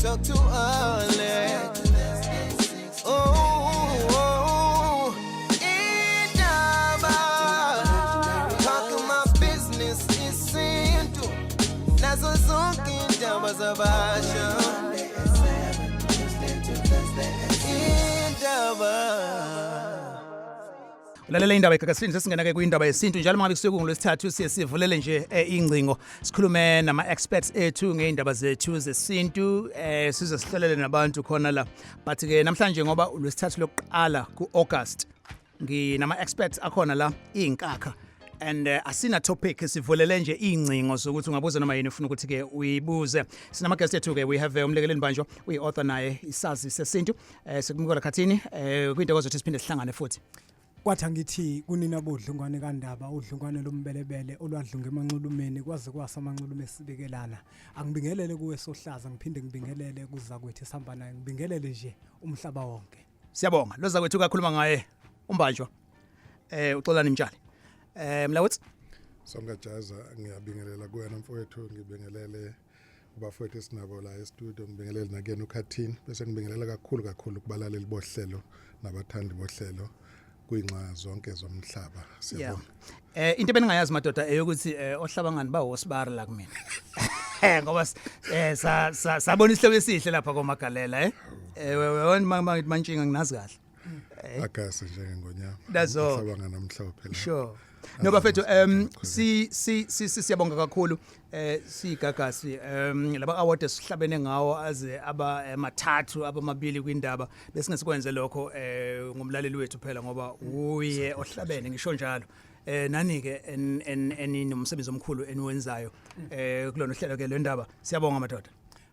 Talk to Alex. Oh, indaba. Talk my business isintu. Nazo zonke indaba zabasha. Indaba. Ulalela indaba eGagasini. Sesingena ke kwindaba yesintu njalo mangabe kusuke kungolwesithathu, siye sivulele nje ingcingo, sikhulume nama experts ethu ngeindaba zethu zesintu, size sihlelele nabantu khona la. But ke namhlanje, ngoba ulwesithathu lokuqala kuAugust, nginama experts akhona la, izinkakha, and asina topic, sivulele nje ingcingo sokuthi ungabuza noma yini ufuna ukuthi ke uyibuze. Sinama guest ethu ke. We have umlekeleli Mbanjwa, uyi-author naye isazi sesintu. Sikumukela Khathini kwintokozo ethu siphinde sihlangane futhi. Kwathi angithi kunina bodlungwane kandaba, udlungwane lombelebele olwadlunga emanxulumeni kwaze kwasa amanxulume esibekelana. Angibingelele kuwe Sohlaza, ngiphinde ngibingelele kuza kwethu esihamba naye, ngibingelele nje umhlaba wonke. Siyabonga. Loza kwethu kakhuluma ngaye uMbanjwa, uXolani Mtshali. Mlawuthi. Songajaza, ngiyabingelela kuwena mfowethu, ngibingelele kubafowethu esinabo la e-studio, ngibingelele nakuyena uKhathini, bese ngibingelela kakhulu kakhulu kubalaleli bohlelo nabathandi bohlelo kwinxa zonke zomhlaba. Siyabonga. Into ebeningayazi madoda eyokuthi ohlabangani ba wosibari la kumina. Ngoba sabona isihlobo esihle lapha koMagalela. Wena mangithi mantshinga nginazi kahle. Agase njengengonyama. That's all. Uhlabanga namhlophe la. Sure. No bafethu, si si si siyabonga kakhulu sigagasi laba award esihlabene ngawo aze aba mathathu abamabili kwindaba. Besingesikwenze lokho ngomlaleli wethu phela, ngoba uye ohlabene, ngisho njalo. Nani ke eninomsebenzi omkhulu eniwenzayo kulona hlelo ke lendaba. Siyabonga madoda.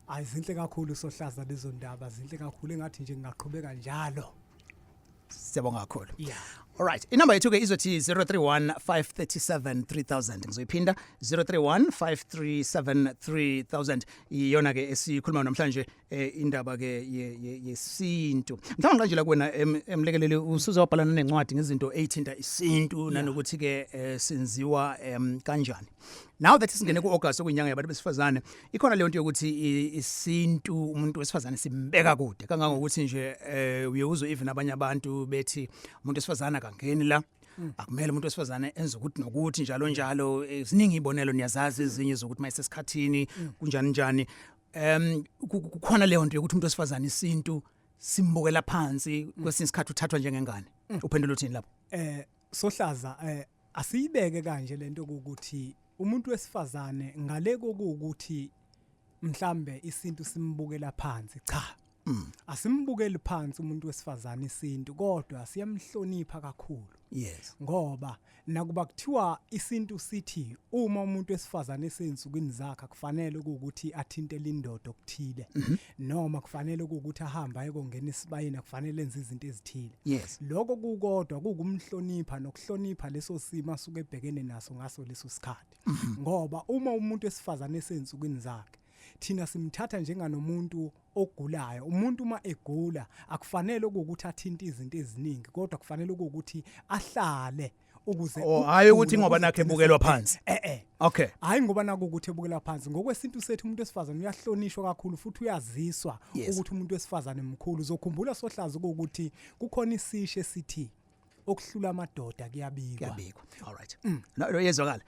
Ayi, zinhle kakhulu Sohlaza lezo ndaba, zinhle kakhulu, engathi nje ngingaqhubeka njalo. Siyabonga kakhulu. Yeah. Alright, inamba yethu ke izothi 031 537 3000. Ngizoyiphinda, 031 537 3000. Iyona ke esikhuluma namhlanje, indaba ke yesintu. Mhlawumbe nje la kuwena emlekeleli usuze wabhalana nencwadi ngezinto ezithinta isintu nanokuthi ke senziwa kanjani. Now that singene ku-August, okuyinyanga yabantu besifazane, ikhona leyo nto yokuthi isintu umuntu wesifazane simbeka kude kangangokuthi nje uye uzwe even abanye abantu bethi umuntu wesifazane akangeni la, akumele umuntu wesifazane enze ukuthi nokuthi, njalo njalo. Ziningi ibonelo, niyazazi ezinye zokuthi mayisesikhathini kunjani njani. Kukhona leyo nto yokuthi umuntu wesifazane isintu simbukela phansi, kwesinye isikhathi uthathwa njengengane. Uphendula uthini lapho? Sohlaza, asiyibeke kanje lento ukuthi umuntu wesifazane, ngale kokuthi mhlambe isintu simbukela phansi, cha, asimbukeli phansi umuntu wesifazane isintu, kodwa siyamhlonipha kakhulu. Ngoba nakuba kuthiwa isintu sithi uma umuntu wesifazane esensukwini zakhe kufanele ukuthi athinte lindoda okuthile, noma kufanele ukuthi ahambe ayekongena esibayeni, akufanele enze izinto ezithile, lokho kukodwa kukumhlonipha nokuhlonipha leso simo asuke ebhekene naso ngaso leso sikhathi. Ngoba uma umuntu wesifazane esensukwini zakhe, thina simthatha njenganomuntu ogulayo. Umuntu uma egula akufanele ukuthi athinte izinto eziningi, kodwa kufanele ukuthi ahlale ukuze Oh, hhayi ukuthi ukugula ngoba nakhe kuzogcina ebukelwa phansi. Eh. Hayi, ngoba naku ukuthi ebukela phansi. Ngokwesintu sethu umuntu wesifazane uyahlonishwa kakhulu futhi uyaziswa ukuthi umuntu wesifazane mkhulu. Uzokhumbula Sohlaza ukuthi kukhona isisho esithi okuhlula amadoda kuyabikwa. Kuyabikwa. All right, no, yezwakala.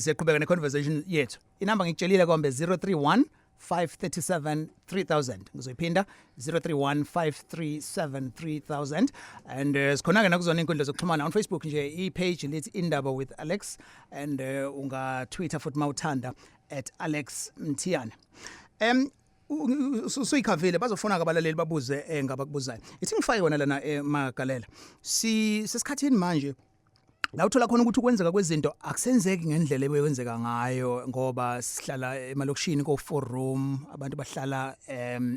Siyaqhubeka ne conversation yethu. Inamba ngikutshelile kombe 031 537 3000. Ngizoyiphinda, 031 537 3000. And sikhona ke nakuzona inkundla zokuxhumana on Facebook nje, i-page lithi Indaba with Alex, and unga Twitter futhi mawuthanda @AlexMthiyane. Usuyikhavile, bazofuna abalaleli babuze ngabakubuzayo. Ithi ngifake wona lana emagalela. Si sesikhathini manje la uthola khona ukuthi ukwenzeka kwezinto akusenzeki ngendlela ebekwenzeka ngayo, ngoba sihlala emalokishini ko four room, abantu bahlala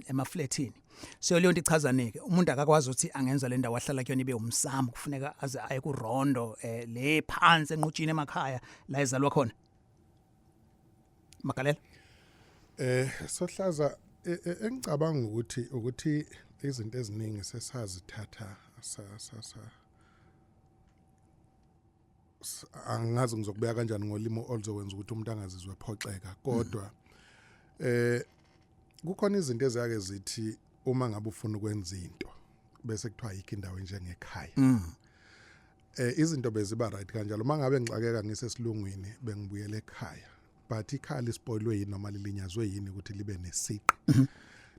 emaflatini. So leyo nto ichazanike, umuntu akakwazi ukuthi angenza le ndawo ahlala kuyona ibe umsamo, kufuneka aze aye kurondo le phansi enqutshini emakhaya la ezalwa khona. Magalela. Sohlaza, engicabanga ukuthi izinto eziningi sesazithatha sa sa sa angazi ngizokubeka kanjani ngolimo oluzokwenza ukuthi umuntu angazizwe ephoxeka, kodwa Kukhona izinto eziyake zithi uma ngabe ufuna ukwenza into bese kuthiwa ayikho indawo enjengekhaya. Izinto beziba right kanjalo. Mangabe ngixakeka ngisesilungwini, bengibuyela ekhaya, but ikhaya lispoilwe yini noma lilinyazwe yini ukuthi libe nesiqi?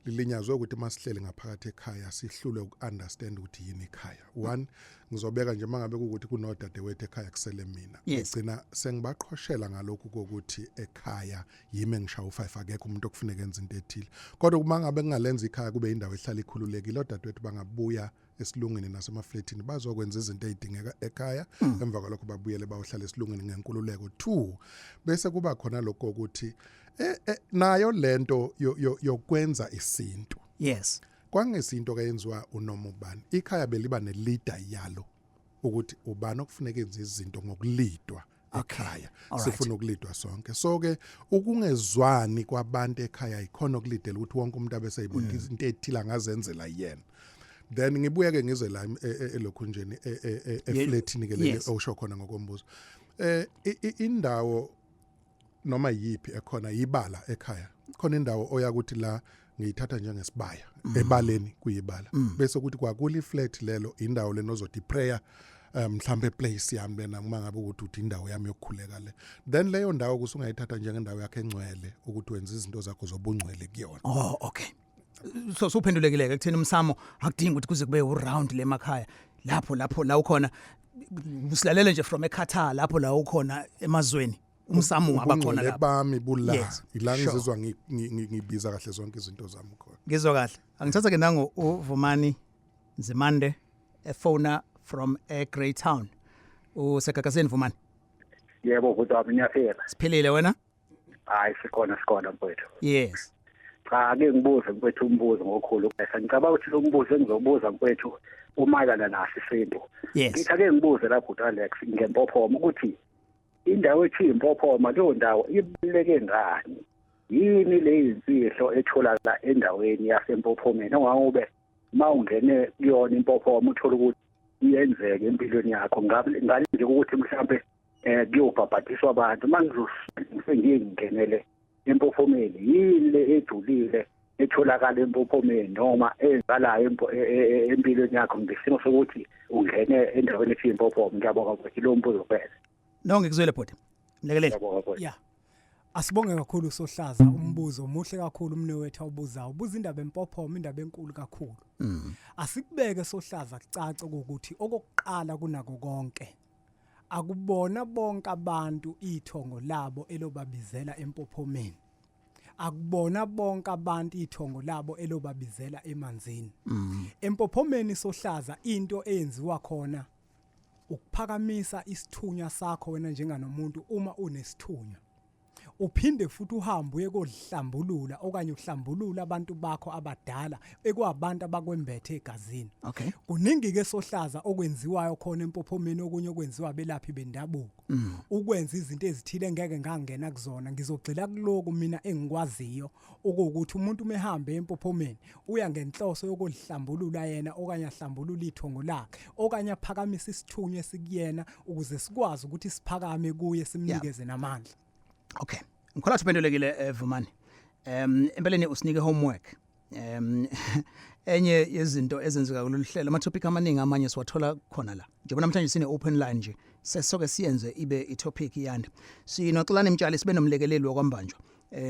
Lilinyazwe ukuthi masihlele ngaphakathi ekhaya sihlulwe uku-understand ukuthi yini ikhaya. One, ngizobeka nje, mangabe kuwukuthi kunodadewethu ekhaya, kusele mina, ngigcina sengibaqhoshela ngalokhu kokuthi ekhaya yimi engishaya u5, akekho umuntu okufuneka enze into ethile. Kodwa uma ngabe kungalenza ikhaya kube indawo ehlala ikhululekile, odadewethu bangabuya esilungwini nasemafletini bazokwenza izinto ezidingeka ekhaya, emva kwalokho babuyele bayohlala esilungwini ngenkululeko. Two, bese kuba khona lokho ukuthi nayo lento yokwenza isintu, kwangesinto kayenziwa unoma ubani. Ikhaya beliba ne-leader yalo ukuthi ubani okufuneka enze izinto ngokulidwa ekhaya. Sifuna ukulidwa sonke. So ke ukungezwani kwabantu ekhaya ikhona okulidela ukuthi wonke umuntu abe seyibona into ethile angazenzela yena. Then ngibuye ke ngize la elokhunjeni, eflatini ke leli osho khona ngokombuzo. Indawo noma yipi ekhona yibala ekhaya, khona indawo oyakuthi la ngiyithatha njengesibaya ebaleni, kuyibala, bese kuthi kwakuli flat lelo indawo lena ozothi prayer, mhlambe place yami lena, uma ngabe ukuthi uthi indawo yami yokukhuleka le, then leyo ndawo kusungayithatha njengendawo yakhe engcwele ukuthi wenze izinto zakho zobungcwele kuyona. Oh, okay, so suphendulekile ke kutheni umsamo akudingi ukuthi kuze kube uround le emakhaya, lapho la ukhona, usilalele nje from eQatar, lapho la ukhona emazweni, umsamo ungaba khona Ubungcwele lapho. bami bula ila ngizizwa ngibiza kahle zonke izinto zami khona. Ngizwa kahle. Angithatha ke nango uVumani Nzimande efona from a Greytown. Usegagaseni, Vumani? Yebo bhuti wami, ngiyaphila. Siphilile, wena? Hayi, sikhona, sikhona mfowethu. Cha, ake ngibuze mfowethu umbuzo ngokhulu bese ngicabanga ukuthi lo mbuzo engizobuza mfowethu umayelana naso isintu. Ngithi ake ngibuze la bhuti Alex ngempophoma, ukuthi indawo ethi impophoma, leyo ndawo ibaluleke ngani? Yini le imfihlo etholakala endaweni yasempophomeni ongakube uma ungene kuyona impophoma uthola ukuthi iyenzeka empilweni yakho, ngabe ngale nje ukuthi mhlambe kuyobhabhadiswa abantu, uma ngizosengiye ngingenele empophomeni, yini le ejulile etholakala empophomeni noma eyenzakalayo empilweni yakho ngesimo sokuthi ungene endaweni ethi impophoma? Ngiyabonga ukuthi lo mbuzo kuphela. No, ngikuzwele bhuti, mlekelele. Ngiyabonga bhuti. Ya, asibonge kakhulu sohlaza, umbuzo muhle kakhulu umne wethu awubuzayo. Ubuza indaba empophoma, indaba enkulu kakhulu. Asikubeke sohlaza kucace ukuthi okokuqala kunako konke, akubona bonke abantu ithongo labo elobabizela empophomeni, akubona bonke abantu ithongo labo elobabizela emanzini. Empophomeni sohlaza, into eyenziwa khona ukuphakamisa isithunywa sakho wena njenganomuntu uma unesithunywa, uphinde futhi uhambe uye kodlihlambulula okanye uhlambulula abantu bakho abadala ekwabantu abakwembethe egazini. Kuningi ke sohlaza okwenziwayo khona empophomeni, okunye okwenziwa abelaphi bendabuko ukwenza izinto ezithile engeke ngangena kuzona. Ngizogxila kuloku mina engikwaziyo, okuwukuthi umuntu uma ehambe empophomeni uya ngenhloso yokulihlambulula yena okanye ahlambulule ithongo lakhe okanye aphakamise isithunywa esikuyena ukuze sikwazi ukuthi siphakame kuye, simnikeze namandla. Okay, ngikholwa ukuthi uphendulekile, Vumani. Empeleni usinike homework. Enye yezinto ezenzeka kulolu hlelo, ama topic amaningi amanye siwathola khona la. Njengoba namhlanje sine open line nje, sesoke siyenze ibe i topic yande. Sinoxolani Mtshali, sibe nomlekeleli wakwambanjwa.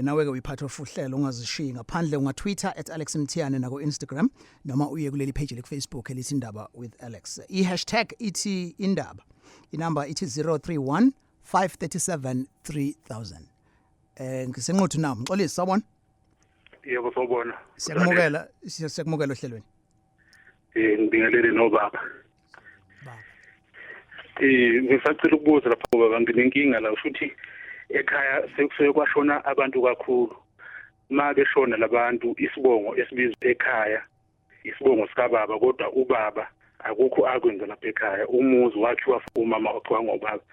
Nawe ke uyipart of uhlelo, ungazishiyi ngaphandle. Unga Twitter @AlexMthiyane nako Instagram, noma uye kuleli page le Facebook elithi Indaba with Alex. I hashtag ithi indaba. Inamba ithi 031 537 3000. Ngisenquthu na Mxolisi, sawubona. Yebo, sawubona. Siyakumukela, siyakumukela ohlelweni. Ngibingelele nobaba. Baba. Ngisacela ukubuza lapha baba, nginenkinga la futhi ekhaya, sekusuke kwashona abantu kakhulu. Uma beshona labantu, isibongo esibizwa ekhaya isibongo sikababa, kodwa ubaba akukho akwenza lapha ekhaya. Umuzi wakhiwa umama, wakhiwa ngobaba.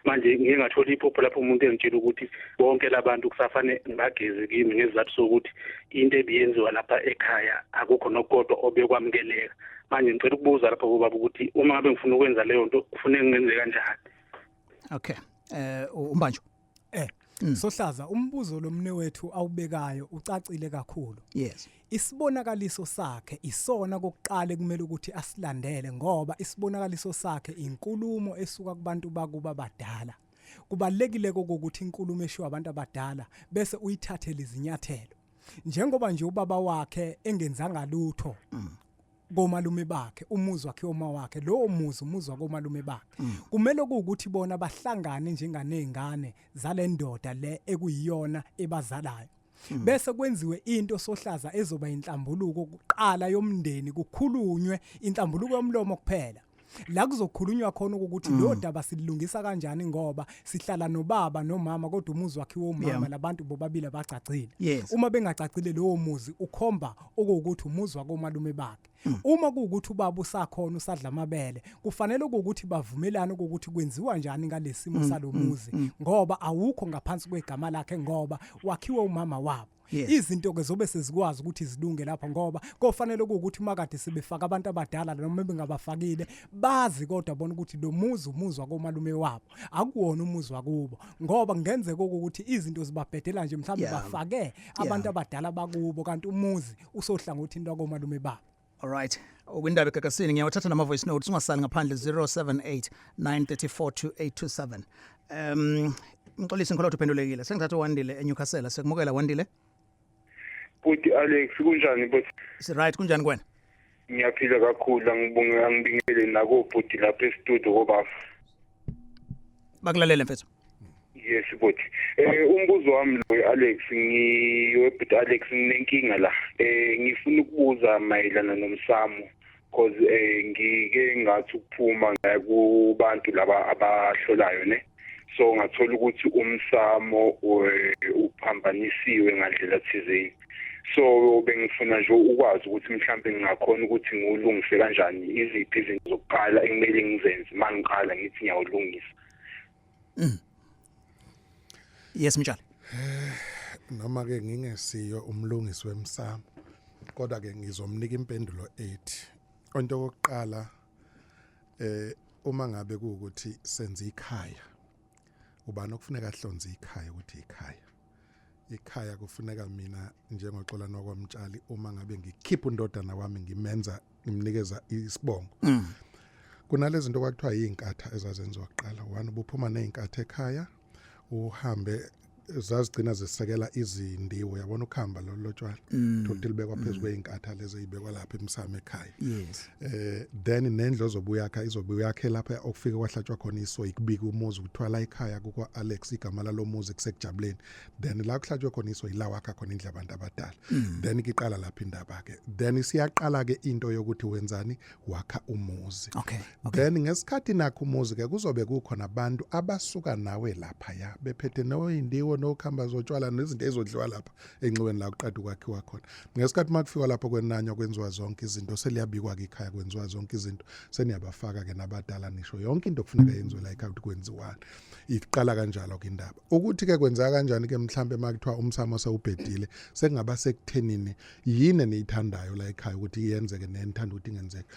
Manje ngiye ngathola iphupho lapho umuntu engitshela ukuthi bonke labantu kusafane bageze kimi ngesizathu sokuthi into ebiyenziwa lapha ekhaya akukho nokodwa obekwamukeleka. Manje ngicela ukubuza lapha kubaba ukuthi uma ngabe ngifuna ukwenza leyo nto, kufuneka ngenze kanjani? Okay, umbanjo. Sohlaza, umbuzo lomne wethu awubekayo ucacile kakhulu. Isibonakaliso sakhe isona kokuqala kumele ukuthi asilandele, ngoba isibonakaliso sakhe inkulumo esuka kubantu bakuba abadala. Kubalekile kokuthi inkulumo eshiwo abantu abadala bese uyithathele izinyathelo. Njengoba nje ubaba wakhe engenzanga lutho komalume bakhe, umuzi wakhe, oma wakhe, lowo muzi umuzi wakomalume bakhe, kumele ukuthi bona bahlangane njenganezingane zalendoda le ekuyiyona ebazalayo, bese kwenziwe into, Sohlaza, ezoba inhlambuluko kuqala yomndeni, kukhulunywe inhlambuluko yomlomo kuphela la kuzokhulunywa khona ukuthi lo daba silungisa kanjani, ngoba sihlala nobaba nomama kodwa umuzi wakhe womama labantu bobabili abacacile. Uma bengacacile, lowo muzi ukhomba okuwukuthi umuzi wakomalume bakhe. Uma kuwukuthi ubaba usakhona, usadla amabele, kufanele ukuthi bavumelane ukuthi kwenziwa njani ngalesimo salomuzi, ngoba awukho ngaphansi kwegama lakhe, ngoba wakhiwe umama wabo. Izinto ke zobe sezikwazi ukuthi zilunge lapha, ngoba kofanele ukuthi makade sebefaka abantu abadala noma bengabafakile, bazi kodwa bona ukuthi lo muzi umuzi wakomalume wabo, akuwona umuzi wakubo, ngoba kungenzeka ukuthi izinto zibabhedela nje mhlawumbe bafake abantu abadala bakubo, kanti umuzi usohlangothini lwakomalume babo. Alright, okwindaba egagasini, ngiyawathatha nama voice notes, ungasali ngaphandle, 078 934 2827. Mxolisi, ngikholwa ukuthi uphendulekile. Sengithatha uWandile eNewcastle. Sekumukela, Wandile. Bhuti Alex, kunjani bhuti? Si right, kunjani kwena? Ngiyaphila kakhulu, angibonge, angibingele nako bhuti lapha e-studio kobaba. Bakulalele, mfethu. Yes bhuti. Umbuzo wami lo, Alex, ngiwe bhuti Alex, nginenkinga la. Ngifuna ukubuza mayelana nomsamo, cause ngike ngathi ukuphuma ngaya kubantu laba abahlolayo ne. So ngathola ukuthi umsamo uphambanisiwe ngandlela thizeni. So bengifuna nje ukwazi ukuthi mhlambe ngingakhona ukuthi ngiwulungise kanjani, iziphi izinto zokuqala ekumele ngizenze mangiqala ngithi ngiyawulungisa. Yes, Mtshali. Noma ke ngingesiyo umlungisi wemsamo, kodwa ke ngizomnika impendulo ethi into yokuqala, uma ngabe kuukuthi senza ikhaya, ubani okufuneka ahlonze ikhaya ukuthi ikhaya? Ikhaya kufuneka mina njengoXolani wakwaMtshali, uma ngabe ngikhipha undodana wami, ngimenza, ngimnikeza isibongo. Kunalezi zinto kwakuthiwa yizinkatha ezazenziwa kuqala. One, ubuphuma nezinkatha ekhaya uhambe, zazigcina zisekela izindiwo, yabona, ukuhamba lo lotshwala thothi libekwa phezulu kwezinkatha lezi ezibekwa lapha emsamo ekhaya. Then nendlu ozobuya yakha izobuya yakhe lapha okufika kwahlatshwa khona iso, ikubika umuzi kuthiwa la ekhaya kukwa Alex, igama lalomuzi kusekujabuleni. Then la kuhlatshwe khona iso ila wakha khona indlu abantu abadala. Then iqala lapha indaba ke, then siyaqala ke into yokuthi wenzani, wakha umuzi. Then ngesikhathi nakho umuzi ke, kuzobe kukhona abantu abasuka nawe lapha ya bephethe noyindiwo nokhamba zotshwala nezinto ezodliwa lapha enxiweni la kuqeda ukwakhiwa khona. Ngesikhathi makufikwa lapho kwenanywa, kwenziwa zonke izinto, seliyabikwa ke ikhaya, kwenziwa zonke izinto, seniyabafaka ke nabadala, nisho yonke into kufuneka yenziwe la ekhaya ukuthi kwenziwani. Iqala kanjalo ke indaba. Ukuthi ke kwenzeka kanjani ke, mhlambe makuthiwa umsamo sewubhedile, sekungaba sekuthenini yini eniyithandayo la ekhaya ukuthi iyenzeke nenithanda ukuthi ingenzeke.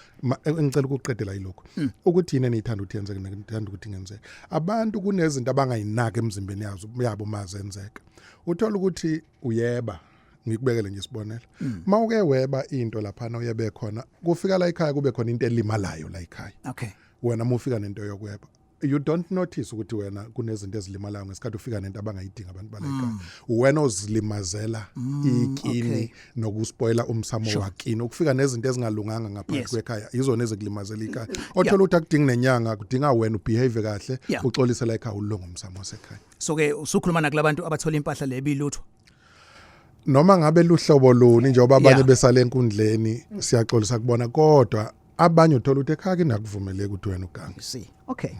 Ngicela ukuqedela yilokho, ukuthi yini eniyithanda ukuthi yenzeke nenithanda ukuthi ingenzeke. Abantu kunezinto abangayinaki emzimbeni yazo yabo mazenzeka. Uthola ukuthi uyeba, ngikubekele nje isibonelo, mawuke weba into laphana uyebe khona, kufika la ekhaya kube khona into elimalayo la ekhaya. Wena mufika nento yokweba, you don't notice ukuthi wena kunezinto ezilimalayo ngesikhathi ufika nento abangayidinga abantu bala ekhaya. Wena ozilimazela ikini nokuspoila umsamo wakini, ukufika nezinto ezingalunganga ngaphansi kwekhaya izona ezikulimazela ikhaya. Othola ukuthi akudingi nenyanga, kudinga wena ubehave kahle, uxolise la ekhaya, ulunge umsamo wasekhaya. So ke usukhuluma nakulabantu abathola impahla lebilutho? Noma ngabe luhlobo luni, njengoba abanye besale enkundleni, siyaxolisa kubona, kodwa abanye uthola ukuthi ekhaya kinakuvumeleki ukuthi wena ugange. You see. Okay.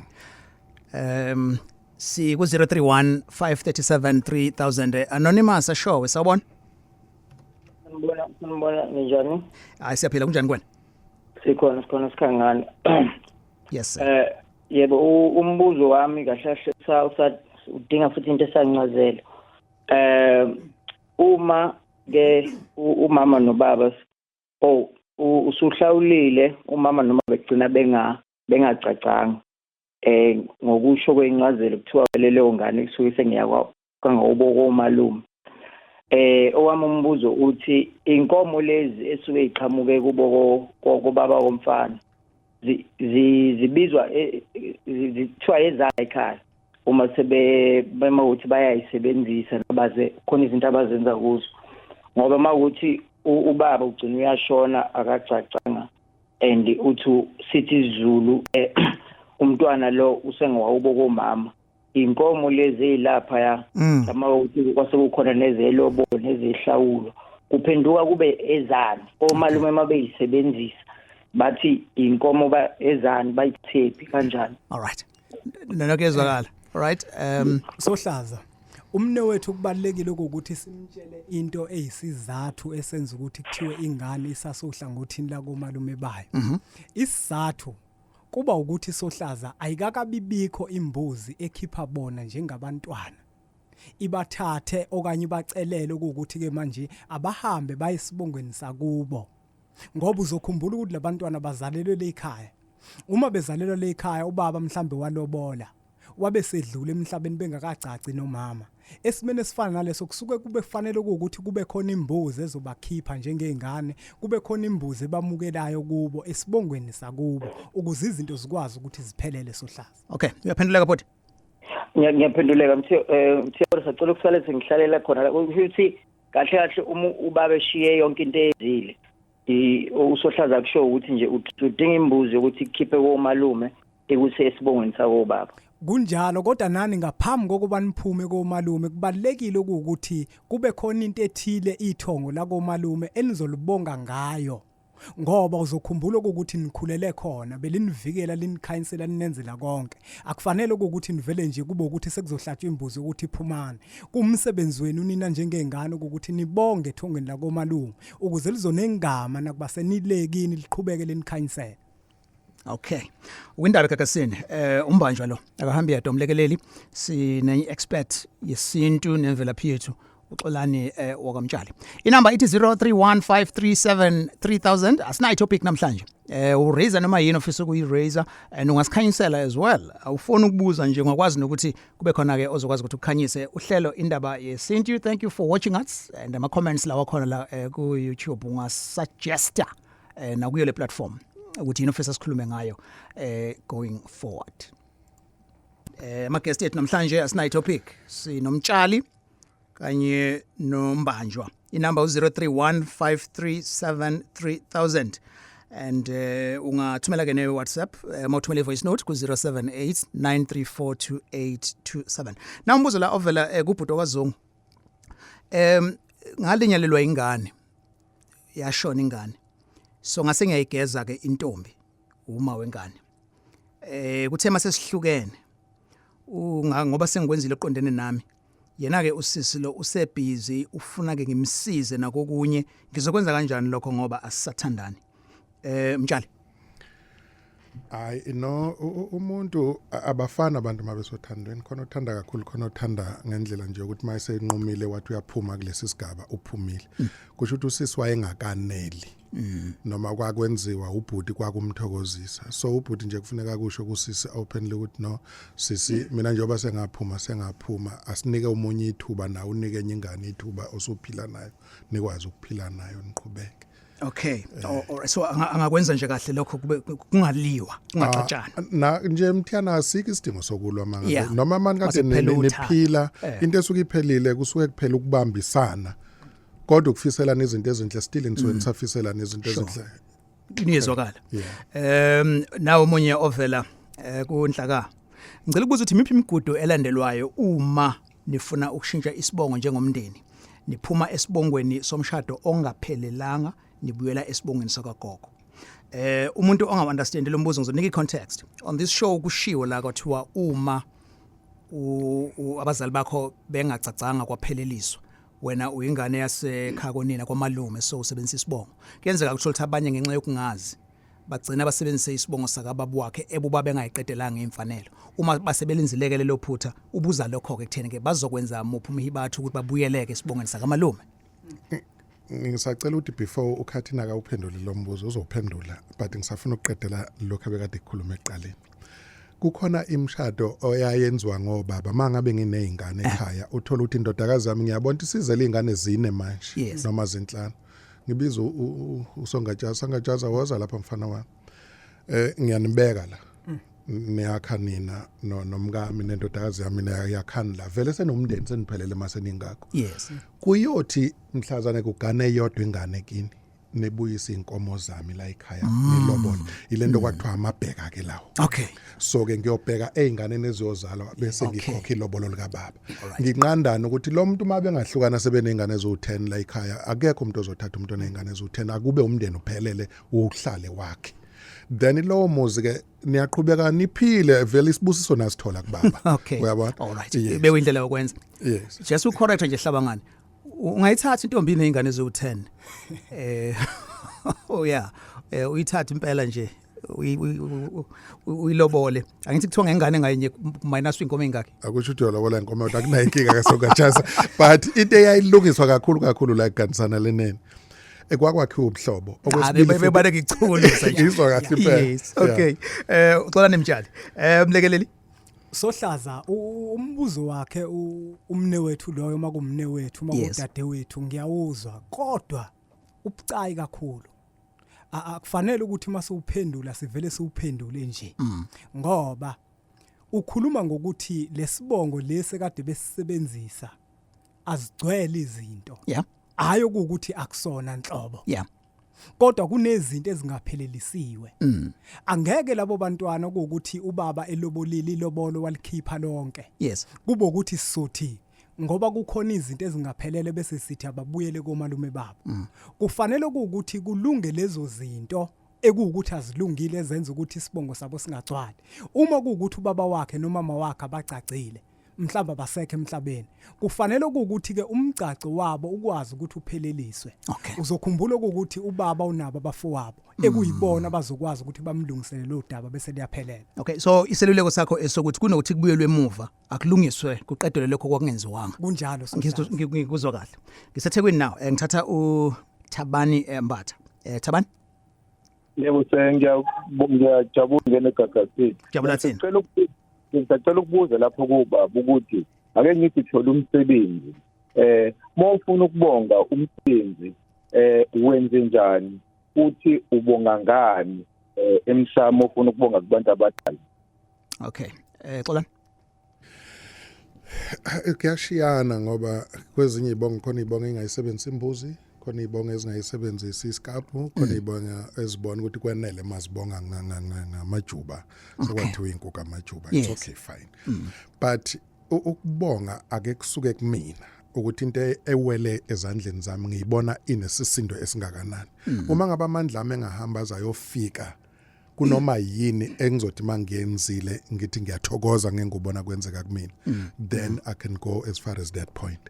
Si ku 031 537 3000. Anonymous Ashowe, sawubona. Sanibona, sanibona, ninjani? Hayi, siyaphila, kunjani kwena? Sikhona, sikhona, sikhangane. Yes sir. Yebo, umbuzo wami kahle kahle udinga futhi into esancazelo. Uma ke umama nobaba oh usuhlawulile, umama noma begcina bengacacanga, ngokusho kwencazelo kuthiwa leyo ngane isuke sengiyakwa Kangobo komalume. Owami umbuzo uthi inkomo lezi esuke iqhamuke kubo kobaba komfana zibizwa zithiwa ezakhaya uma sebe bema ukuthi bayayisebenzisa baze khona izinto abazenza kuzo, ngoba mawukuthi ubaba ugcina uyashona akacacanga and uthi sithi isiZulu umntwana lo usengowubo komama. Inkomo lezi ezilapha ya uma ukuthi kwase kukhona nezelobo nezihlawulo kuphenduka kube ezani omalume mabeyisebenzisa bathi inkomo ba ezani bayithephi kanjani. All right, nokuyezwakala. All right, Sohlaza, umne wethu kubalekile ukuthi simtshele into eyisizathu esenza ukuthi kuthiwe ingane isasohlangothini la komalume bayo. Isizathu kuba ukuthi, Sohlaza, ayikakabibikho imbuzi ekhipha bona njengabantwana ibathathe okanye ibacelele ukuthi ke manje abahambe bayisibongweni sakubo, ngoba uzokhumbula ukuthi labantwana bazalelwe lekhaya. Uma bezalelwa lekhaya, ubaba mhlambe walobola wabe sedlule emhlabeni bengakacaci nomama. Esimene esifana naleso kusuke kube kufanele ukuthi kube khona imbuzi ezobakhipha njengezingane, kube khona imbuzi ebamukelayo kubo esibongweni sakubo ukuze izinto zikwazi ukuthi ziphelele, Sohlaza. Okay, uyaphenduleka, bhuti? Ngiyaphenduleka, Mthiyo. Sacela ukusale sengihlalela khona ukuthi kahle kahle uma ubaba eshiye yonke into eyenzile, uSohlaza kusho ukuthi nje udinga imbuzi ukuthi ikhiphe komalume ekuse esibongweni sakobaba. Kunjalo, kodwa nani ngaphambi kokuba niphume komalume kubalekile ukuthi kube khona into ethile ithongo la komalume enizolibonga ngayo, ngoba uzokhumbula ukuthi nikhulele khona, belinivikela, linikhanyisela, ninenzela konke. Akufanele ukuthi nivele nje kube ukuthi sekuzohlatshwa imbuzi ukuthi iphumane. Kumsebenzi wenu nina njengengane ukuthi nibonge ethongweni la komalume ukuze lizonengama nakuba senilekini liqhubeke linikhanyisela. Okay. Ukwindaba eGagasini, umbanjwa lo akahambi yedwa, umlekeleli sine expert yesintu nemvelaphi yethu, uXolani wakaMtshali. Inamba ithi 0315373000. Asinayo topic namhlanje. Uraise noma yini ofisa ukuyiraise and ungasikhanyisela as well. Awufuni ukubuza nje, ungakwazi nokuthi kube khona ke ozokwazi ukuthi ukhanyise uhlelo Indaba Yesintu. Thank you for watching us and ama comments lawa khona la ku YouTube ungasuggesta nakuyo le platform ukuthi yini ofisa sikhulume ngayo going forward. Ama guest ethu namhlanje, asinayo topic, sinoMtshali kanye noMbanjwa. Inamba u-031 537 3000 and ungathumela ke ne WhatsApp, mawuthumela voice note ku 078 934 2827. Na umbuzo la ovela kubhuti kwaZungu. Ngalinyalelwa ingane, yashona ingane, so ngase ngiyayigeza ke intombi uma wengane. Kuthe mase sihlukene unga ngoba sengikwenzile oqondene nami, yena ke usisi lo usebhizi ufuna ke ngimsize nakokunye. Ngizokwenza kanjani lokho ngoba asisathandani, Mtshali? Hayi no, umuntu abafana abantu mabesothandweni, khona othanda kakhulu, khona othanda ngendlela nje ukuthi mayesenqumile wathi uyaphuma kulesi sigaba, uphumile. Kusho ukuthi usisi wayengakaneli noma kwakwenziwa ubhuti kwakumthokozisa. So ubhuti nje kufuneka kusho kusisi openly ukuthi, "No sisi, mina njengoba sengaphuma, sengaphuma, asinike omunye ithuba, nawe unike enye ingane ithuba osuphila nayo, nikwazi ukuphila nayo, niqhubeke." Okay, so angakwenza nje kahle lokho kube kungaliwa, kungaxatshana? Ah, na nje Mthiyana, asikho isidingo sokulwa mangabe noma mani kade Mase kuphela uthando. Niphila. Into esuke iphelile kusuke kuphela ukubambisana, kodwa ukufiselana izinto ezinhle still nisuke nisafiselana izinto ezinhle. Niyezwakala. Yeah. Nawo omunye ovela kuNhlaka. Ngicela ukubuza ukuthi imiphi imigudu elandelwayo uma nifuna ukushintsha isibongo njengomndeni, niphuma esibongweni somshado ongaphelelanga, nibuyela esibongweni sakagogo? Umuntu onga understand lo mbuzo, ngizonika icontext. On this show kushiwo la kwathiwa uma abazali bakho bengacacanga kwapheleliswa, wena uyingane yasekhaya konina kwamalume, so usebenzisa isibongo. Kuyenzeka ukuthola ukuthi abanye ngenxa yokungazi bagcina basebenzise isibongo sakababa wakhe ebuba bengayiqedelanga imfanelo uma basebelenzileke lelo phutha. Ubuza lokho ke kutheni ke bazokwenza muphi umhibathu ukuthi babuyeleke esibongweni sakamalume? Ngisacela ukuthi before ukhathina akawuphendule lo mbuzo, uzowuphendula, but ngisafuna ukuqedela lokho abekade kukhuluma ekuqaleni. Kukhona imishado oyayenziwa ngobaba. Mangabe nginezingane ekhaya, uthola ukuthi indodakazi yami, ngiyabona ukuthi sizele izingane zine manje noma zinhlanu, ngibiza uSongatshaza. Songatshaza, woza lapha mfana wami, ngiyanibeka la, niyakha nina nomkami nendodakazi yami, niyakhani la, vele senomndeni, seniphelele mase ningakho. Kuyothi mhlazane kugane eyodwa ingane kini, nibuyise inkomo zami la ekhaya, nilobole. Ilento kwathiwa amabheka ke lawo. So ke ngiyobheka ezinganeni eziyozalwa bese ngikhokha ilobolo likababa. Nginqandana ukuthi lo muntu uma bengahlukana sebenezingane eziwu10 la ekhaya, akekho umuntu ozothatha umuntu onezingane eziwu10. Akube umndeni uphelele, uhlale wakhe, then lowo muzi ke niyaqhubeka niphile, vele isibusiso nasithola kubaba. Uyabona? All right. Beke indlela yokwenza. Just ucorrect nje, hlabangani, ungayithatha intombi nezingane eziwu10, oh yeah, uyithatha impela nje, uyilobole. Angithi kuthiwa ngengane ngayinye minus inkomo engakhi? Akusho ukuthi uyolobola inkomo kodwa, akunayo inkinga kaSongatshaza, but into eyayilungiswa kakhulu kakhulu la kuganisana lenene, ekwakwakhiwa ubuhlobo. Okwesibili, ngikuchukuluza nje. Ngizwa kahle impela. Yes, okay. Uxola nemtshali, mlekeleli. Sohlaza, umbuzo wakhe umne wethu loyo, makumne wethu, makudade wethu, ngiyawuzwa, kodwa ubucayi kakhulu. Akufanele ukuthi mase uphendula sivele siuphendule nje, ngoba ukhuluma ngokuthi lesibongo lesi kade besisebenzisa azigcwele izinto. Hayi ukuthi akusona nhlobo, kodwa kunezinto ezingaphelelisiwe. Angeke labo bantwana ukuthi ubaba elobolile, ilobolo walikhipha lonke, kube ukuthi sizothi ngoba kukhona izinto ezingaphelele bese sithi ababuyele komalume babo. Kufanele ukuthi kulunge lezo zinto ekuwukuthi azilungile ezenza ukuthi isibongo sabo singagcwali. Uma kuwukuthi ubaba wakhe nomama wakhe abagcagcile, mhlawumbe abasekho emhlabeni, kufanele ukuthi ke umgcagco wabo ukwazi ukuthi upheleliswe. Uzokhumbula ukuthi ubaba unabo abafowabo ekuyibona abazokwazi ukuthi bamlungisele lo daba bese liyaphelela. Okay, so iseluleko sakho esokuthi kunokuthi kubuyelwe emuva, akulungiswe, kuqedelwe lokho kwakungenziwanga. Kunjalo. Ngikuzwa kahle. Ngisethekwini now, ngithatha uThabani Mbatha. Thabani. Yebo, ngiyajabula ngene eGagasini. Jabula thina. Ngisacela ukubuza lapho kubaba ukuthi ake ngithi thola umsebenzi, mawufuna ukubonga umsebenzi, wenze njani, uthi ubonga ngani emsamo ofuna ukubonga kubantu abadala? Okay, Xola. Kuyashiyana, ngoba kwezinye izibongo khona izibongo engayisebenzisa imbuzi, khona izibongo ezingayisebenzisi isikapu, khona izibongo ezibona ukuthi kwenele mazibonga ngamajuba, sekwathiwa inkukhu amajuba, it's okay, fine. But ukubonga ake kusuke kumina ukuthi into ewele ezandleni zami ngiyibona inesisindo esingakanani. Uma ngabe amandla ami engahamba azayofika kunoma yini engizothi mangiyenzile ngithi ngiyathokoza ngengubona kwenzeka kumina, then I can go as far as that point.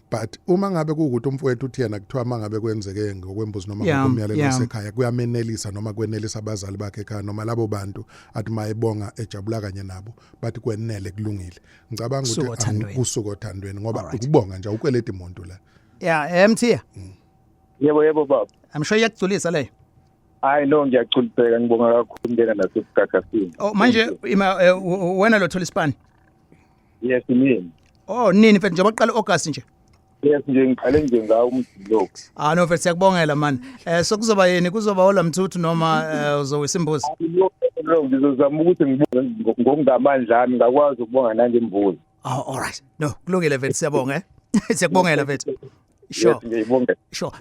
But uma ngabe kuwukuthi umfowethu uthi yena kuthiwa mangabe kwenzeke ngokwembuzi noma ngokomyalelo wasekhaya kuyamenelisa noma kwenelisa abazali bakhe ekhaya noma labo bantu athi mayebonga ejabula kanye nabo bathi kwenele, kulungile, ngicabanga Kusuka ukuthi othandweni. Kusuka othandweni, ngoba ukubonga nje awukweleti muntu la. Yeah, Mthiya. Yebo, baba. I'm sure iyakugculisa leyo. Hayi no, ngiyagculiseka, ngibonga kakhulu ngena nasebugagasini. Oh, manje ima wena lo thola isipani? Yes, mina. Oh, nini mfethu, njengoba kuqala August nje? Yes, nje ngiqale nje ngawo umdlalo. Ah no mfethu, siyakubongela man. So kuzoba yini, kuzoba olamthuthu noma uzowisa imbuzi? No, ngizozama ukuthi ngibonge ngokungamandla ami, ngakwazi ukubonga nangembuzi. Oh, all right. No, kulungile mfethu, siyabonga eh. Siyakubongela mfethu. Sure. Yes, ngiyibonga. Sure.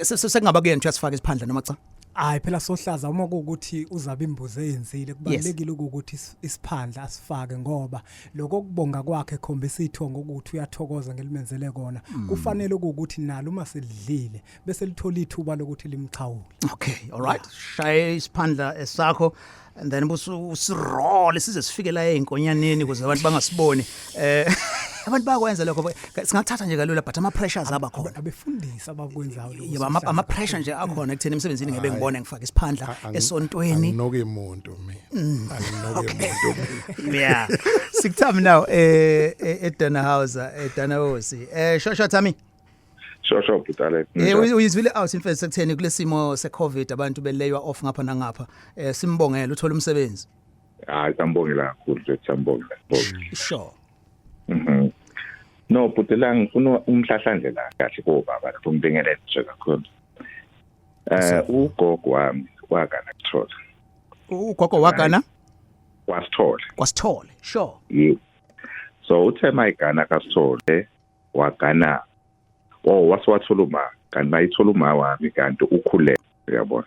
So sekungaba kuyena ukuthi uyasifaka isiphandla noma cha? Hayi phela Sohlaza, uma kuwukuthi uzabe imbuzi eyenzile, kubalulekile ukuthi isiphandla asifake, ngoba lokho kubonga kwakhe khombisa ithongo ukuthi uyathokoza ngelimenzele kona. Kufanele ukuthi nalo uma selidlile bese lithola ithuba lokuthi limxhawule. Okay, all right. Shaye isiphandla esakho and then busu usiroll size sifike la einkonyaneni ukuze abantu bangasiboni. Abantu bayakwenza lokho, singakuthatha nje kalula, but ama pressures aba khona. Abefundisi abakwenzayo lokho. Yebo, ama pressure nje akhona ekutheni emsebenzini ngebe ngibone ngifaka isiphandla esontweni. Anginoki muntu mina, anginoki muntu mina. Yeah. Sikuthami now eDanahauser, eDanahosi. Shosho Thami. Sho bhuti Alex. Uyizwile out mfethu sekutheni kulesimo seCovid abantu beleywa off ngapha nangapha. Simbongela uthola umsebenzi. Hayi, sambongela kakhulu nje, sambongela. Sure. No, bhuti, la ngifuna umhlahlandlela kahle kobaba lapho, ngibingelele nje kakhulu. Ugogo wami wagana kuthola. Ugogo wagana Wasithola. Kwasithole. Sure. Yebo. So uthe mayigana kaSithole, wagana, oh, wasiwathola uma, kanti mayithola uma wami, kanti ukhulele, uyabona.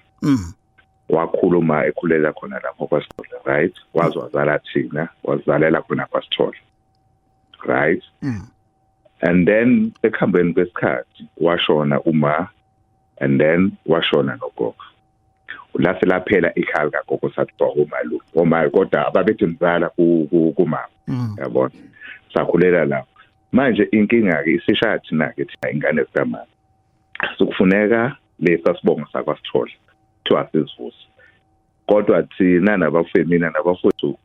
Wakhuluma ekhulela khona lapho kwaSithole, right? Waze wazala thina, wazalela khona kwaSithole, right? And then ekuhambeni kwesikhathi washona uma, and then washona nogogo. Lase laphela ikhaya likagogo, sathiwa umalume oma, kodwa ababethi mzala kumama, yabona, sakhulela lapho. Manje inkinga-ke isishaya thina-ke, thina ingane zikamama, sikufuneka lesa sibongo sakwaSithole, kuthiwa sizivuse, kodwa thina nabafowethu, mina nabafowethu,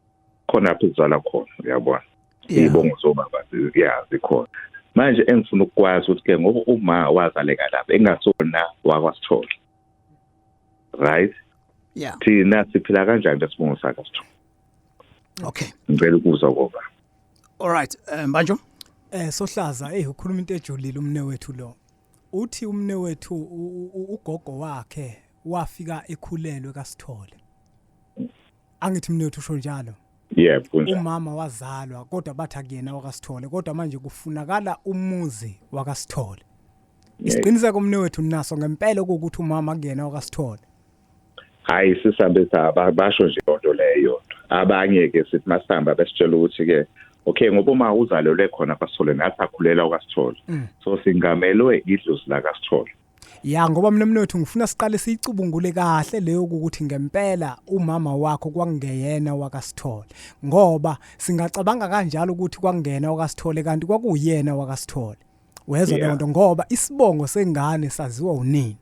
khona lapho sizalwa khona, uyabona, iy'bongo zobaba ya zikhona. Manje engifuna ukukwazi ukuthi-ke, ngoba uma wazaleka lapha engasona wakwaSithole, right? Yeah. Thina siphila kanjani lesibongo sakwaSithole? Okay. Ngicela ukuzwa koba. All right. Mbanjo. Sohlaza, hey, ukhuluma into ejulile umne wethu lo. Uthi umne wethu ugogo wakhe wafika ekhulelwe kaSithole. Angithi mne wethu usho njalo? Yebo, kunjalo. Umama wazalwa, kodwa bathi akuyena wakaSithole, kodwa manje kufunakala umuzi wakaSithole. Isiqiniseko umne wethu naso ngempela ukuthi umama kuyena wakaSithole? Hayi, sisambe saba basho nje lonto leyo. Abanye ke sithi masihamba besitshela ukuthi ke, okay, ngoba uma uzalelwe khona kwaSithole, nathi akhulela kwaSithole, so singamelwe idlozi la kaSithole. Ya, ngoba mina mnethu ngifuna siqale siyicubungule kahle leyo ukuthi ngempela umama wakho kwakungeyena wakaSithole, ngoba singacabanga kanjalo ukuthi kwakungena wakaSithole kanti kwakuyena wakaSithole, wezwa leyo nto? Ngoba isibongo sengane saziwa unina.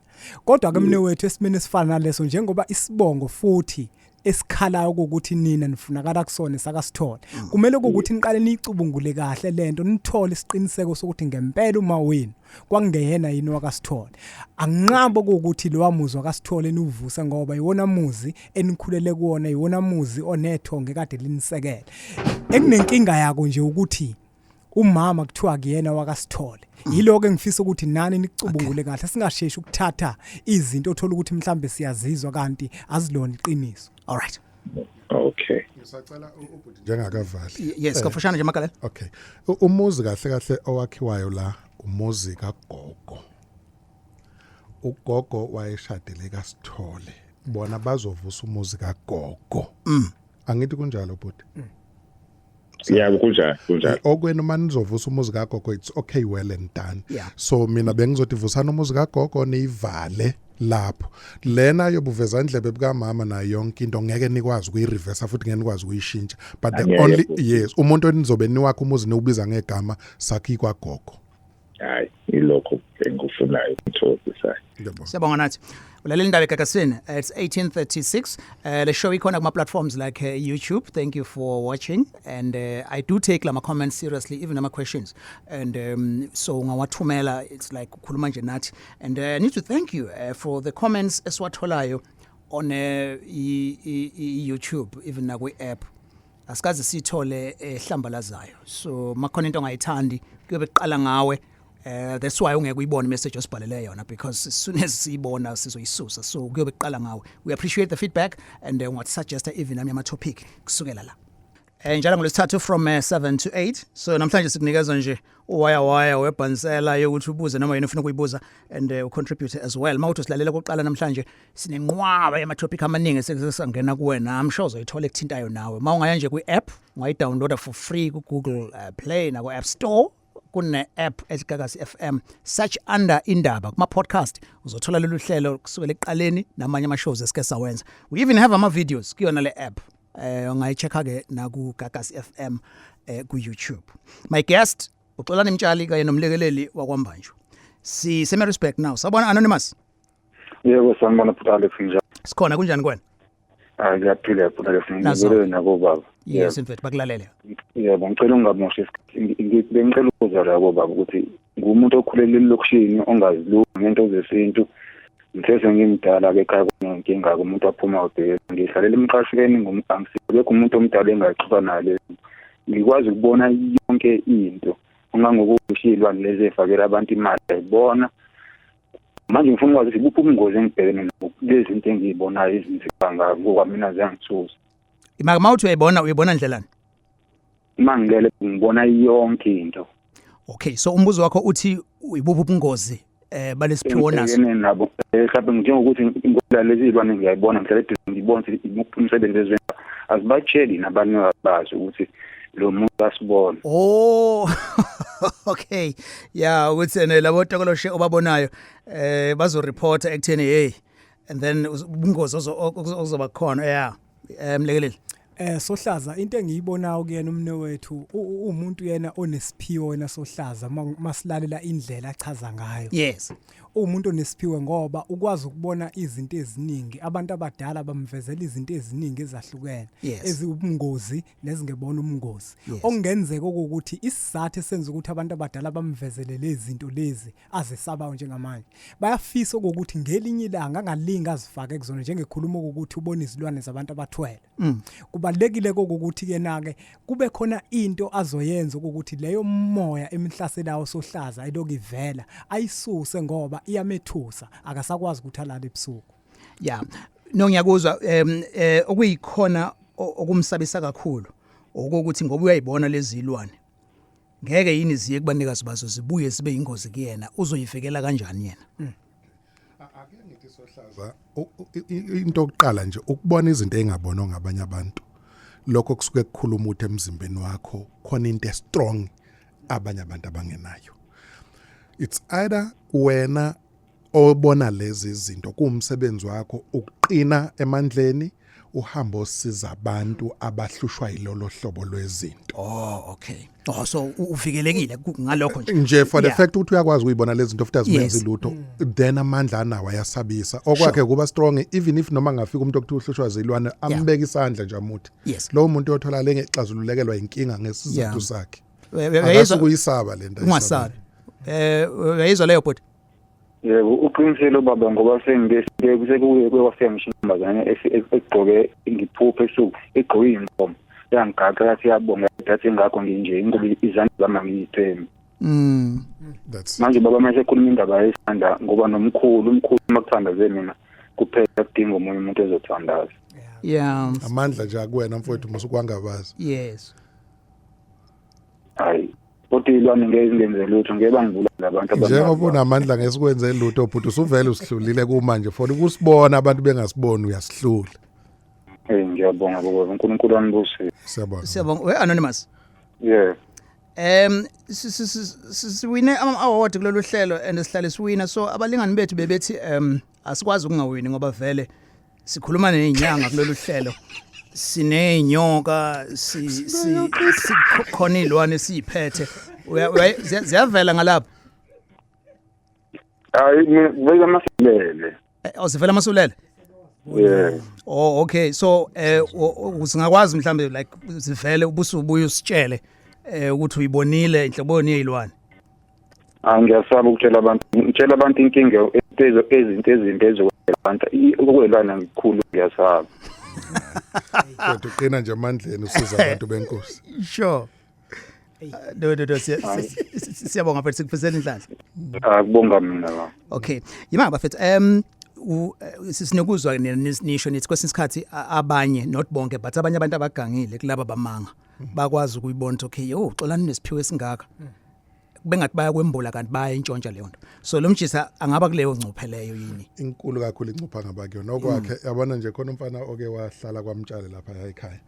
Kodwa ke mne wethu, esimeni esifana naleso, njengoba isibongo futhi esikhalayo ukuthi nina nifunakala kusona sakaSithole, kumele ukuthi niqale niyicubungule kahle lento, nithole isiqiniseko sokuthi ngempela uma wenu kwakungeyena yini wakaSithole. Anginqabo ukuthi lo muzi wakaSithole niwuvuse, ngoba iwona muzi enikhulele kuwona, iwona muzi onethonge kade linisekele. Ekunenkinga yako nje ukuthi umama kuthiwa kuyena wakaSithole. Yiloko engifisa ukuthi nani nicubungule kahle, singasheshi ukuthatha izinto othola ukuthi mhlambe siyazizwa kanti azilona iqiniso. All right. Okay. Ngisacela ubhuti njengakavali. Yes, kafushane nje, Magalela. Okay. Umuzi kahle kahle owakhiwayo la umuzi kagogo. Ugogo wayeshadele kaSithole. Bona bazovusa umuzi kagogo. Angithi kunjalo, bhuti? Yebo, kunjalo, kunjalo. Okwenu uma nizovusa umuzi kagogo, it's okay, well and done. So mina bengizothi vusana umuzi kagogo, niyivale lapho. Lena yobuveza indlebe bukamama nayo yonke into ngeke nikwazi ukuyireverse, futhi ngeke nikwazi ukuyishintsha, but the Angeke only futhi. Yes, umuntu enizobe niwakhe umuzi niwubiza ngegama sakhi kwagogo. Hayi, ilokho engikufunayo, ngithokozisayo. Ngiyabonga. Siyabonga nathi. Ulalela Indaba Egagasini. It's 18:36. The show ikhona kuma platforms like YouTube. Thank you for watching, and I do take lama comments seriously, even ama questions. And so ungawathumela, it's like ukhuluma nje nathi. And I need to thank you for the comments esiwatholayo on i YouTube, even na kwi app. Asikaze sithole ehlambalazayo. So makhona into ongayithandi, kuyobe kuqala ngawe. That's why ungeke uyibone message osibhalele yona, because as soon as siyibona sizoyisusa, so kuyobe kuqala ngawe. We appreciate the feedback, and ungasuggest even ami ama topic kusukela la. Njalo ngolwesithathu from 7 to 8. So namhlanje sikunikeza nje uwaya waya webhansela yokuthi ubuze noma yini ufuna ukuyibuza and ucontribute as well. Mawuthi silalela kokuqala namhlanje, sinenqwaba yama topic amaningi esesangena kuwena. I'm sure uzoyithola ekuthintayo nawe. Mawungaya nje kwi app, ungayidownloada for free ku Google Play na ku App Store, kune app ethi Gagasi FM, search under Indaba, kuma podcast uzothola lolu hlelo kusukela ekuqaleni namanye ama shows esike sawenza. We even have ama videos kuyona le app. Ungayichecka ke na ku Gagasi FM ku YouTube. My guest uXolani Mtshali kanye nomlekeleli wakwaMbanjwa. Si Maritzburg now. Sabona, anonymous. Yebo, sanibona bhuti Alex, njani? Sikhona, kunjani kwena? Hayi, ngiyaphila bhuti Alex. Nazo. Ngibelele nabo baba. Yes, mfethu, bakulalele. Yebo, ngicela ungamoshi isikhathi. Bengicela ukubuza la kobaba ukuthi ngumuntu okhulele elokishini, ongazi lutho ngento zesintu. Ngithe sengimdala-ke ekhaya kunenkinga-ke umuntu waphuma ubheke ngihlalela emqashweni angisekho umuntu omdala engaxoxa naye le. Ngikwazi ukubona yonke into ungangokusho iy'lwane lezi ey'fakela abantu imali ayibona. Manje ngifuna ukwazi ukuthi ibuphi ubungozi engibhekene nabo kulezi zinto engiyibonayo ezinzima kangaka ngoba mina ziyangithusa. Ima uthi uyayibona, uyibona ndlelani? Uma ngilele ngibona yonke into. Okay, so umbuzo wakho uthi ibuphi ubungozi balesiphiwo naso? Engibhekene nabo mhlawumbe njengokuthi ngoba lezi zilwane ngiyayibona ngihlale eduze ngibona ukuthi imuphi umsebenzi eziwenza, azibatsheli nabanikazi bazo ukuthi lo muntu asibona. Oh, okay. Yeah, ukuthi ene labo tokoloshe obabonayo bazoreporta ekutheni hey, and then ubungozi ozoba khona. Yeah. Mlekeleli. Sohlaza, into engiyibonayo kuyena umne wethu umuntu yena onesiphiwo wena Sohlaza, masilalela indlela achaza ngayo. Yes. Umuntu onesiphiwo ngoba ukwazi ukubona izinto eziningi, abantu abadala bamvezela izinto eziningi ezahlukene eziwubungozi nezingebona ubungozi. Okungenzeka ukuthi isizathu esenza ukuthi abantu abadala bamvezele lezi zinto lezi azesabayo njengamanje, bayafisa ukuthi ngelinye ilanga angalinga azifake kuzona, njengekhuluma ukuthi ubona izilwane zabantu abathwele. Kubalekile kokuthi yena ke kube khona into azoyenza ukuthi leyo moya emhlaselayo Sohlaza eloku ivela ayisuse, ngoba iyamethusa, akasakwazi ukuthi alale ebusuku. Yeah, no, ngiyakuzwa. Okuyikhona okumsabisa kakhulu ukuthi ngoba uyayibona lezi zilwane, ngeke yini ziye kubanikazi bazo zibuye zibe ingozi kuyena? Uzoyivikela kanjani yena? Ake ngithi Sohlaza, into yokuqala nje ukubona izinto engabonwa ngabanye abantu, lokho kusuke kukhuluma ukuthi emzimbeni wakho khona into strong abanye abantu abangenayo. It's either wena obona lezi zinto kuwumsebenzi wakho ukuqina emandleni, uhamba osiza abantu abahlushwa yilolo hlobo lwezinto. Oh, okay. Oh, so uvikelekile ngalokho nje. Nje for the fact ukuthi uyakwazi ukuyibona lezi zinto futhi azimenzi lutho, then amandla anawo ayasabisa. Okwakhe kuba strong, even if noma ngafika umuntu okuthiwa uhlushwa zilwane, ambeka isandla nje amuthi lowo muntu uyothola lengexazululekelwa inkinga ngesizathu sakhe. Uyayizwa? Akasukuyisaba lento. Ungasabi. Uyayizwa leyo, bhuti? Yebo, uqinisile ubaba, ngoba sengike sekuye kwafika ngisho intombazane egqoke, ngiphuphe esuku igqoke iy'nkomo, yangigaxa yathi iyabonga, yathi ingakho nginje ingoba izandla zami angiyithembi. That's Manje baba mase ekhuluma indaba yesandla, ngoba nomkhulu, umkhulu uma kuthandaze mina kuphela, kudinga omunye umuntu ezothandaza. Amandla nje akuwena mfowethu, musukwangabazi. Hayi, kodwa iy'lwane ngeke zingenze lutho, ngeke bangibulale abantu. Njengoba unamandla ngesikwenze lutho bhuti, usuvele usihlulile kumanje for ukusibona abantu bengasiboni, uyasihlula. Hey, ngiyabonga baba, uNkulunkulu anibusise. Siyabonga. Siyabonga. We anonymous. Yeah. Siwine ama award kulolu hlelo and sihlale siwina, so abalingani bethu bebethi asikwazi ukungawini ngoba vele sikhuluma nezinyanga kulolu hlelo, sineyinyoka, si si khona izilwane siyiphethe. Ziyavela ngalapho? Hayi, vele amasilele. Awusivela amasulele? Yeah. Oh, okay. So singakwazi mhlambe like sivele ubusubuya usitshele ukuthi uyibonile inhloboni yezilwane? Ah, ngiyasaba ukutshela abantu, ngitshela abantu inkinga ezinto ezimbi ezokwenzeka abantu, ukwelwana ngikhulu, ngiyasaba. Kodwa uqina nje emandleni, usiza abantu benkosi. Sure. No, no, no, siyabonga mfethu, sikufisela inhlanhla. Akubonga mina la. Okay, yima bafethu, sinokuzwa nisho nithi kwesinye isikhathi abanye, not bonke but abanye abantu abagangile kulaba bamanga bakwazi ukuyibona ukuthi okay, yo, Xolani nesiphiwo esingaka, bengathi bayakwembula kanti bayayintshontsha leyo nto. So lo mjisa angaba kuleyo ngcuphe leyo yini? Inkulu kakhulu incupha ngaba kuyona. Okwakhe, yabona nje, khona umfana oke wahlala kwamtshale lapha ekhaya,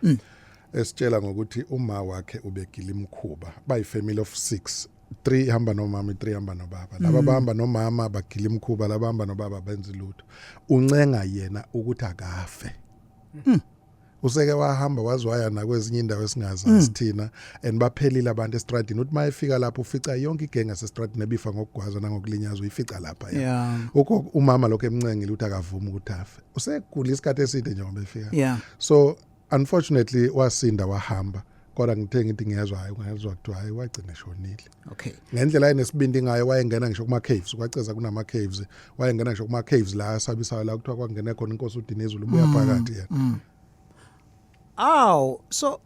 esitshela ngokuthi uma wakhe ubegila imkhuba. Bayi-family of 6, 3 ihamba nomama, 3 ihamba nobaba. Laba bahamba nomama bagila imkhuba, laba bahamba nobaba benza lutho. Uncenga yena ukuthi akafe. Useke wahamba waze waya nakwezinye indawo esingazazi thina and baphelile abantu estradini. Uthi mayefika lapho ufica yonke igenge yasestradini ebifa ngokugwaza nangokulinyazwa, uyifica lapha. Ukho umama lokho emncengile ukuthi akavumi ukuthi afe, usegula isikhathi eside njengoba efika. So unfortunately wasinda, wahamba. Kodwa ngithe ngithi ngiyezwa, hayi, ngiyezwa kuthiwa hayi, wagcina eshonile. Okay. Ngendlela ayenesibindi ngayo, wayengena ngisho kuma caves, kwaCeza kunama caves, wayengena ngisho kuma caves la asabisayo, la kuthiwa kwangena khona inkosi uDinizulu, ubuya phakathi yena. Aw, so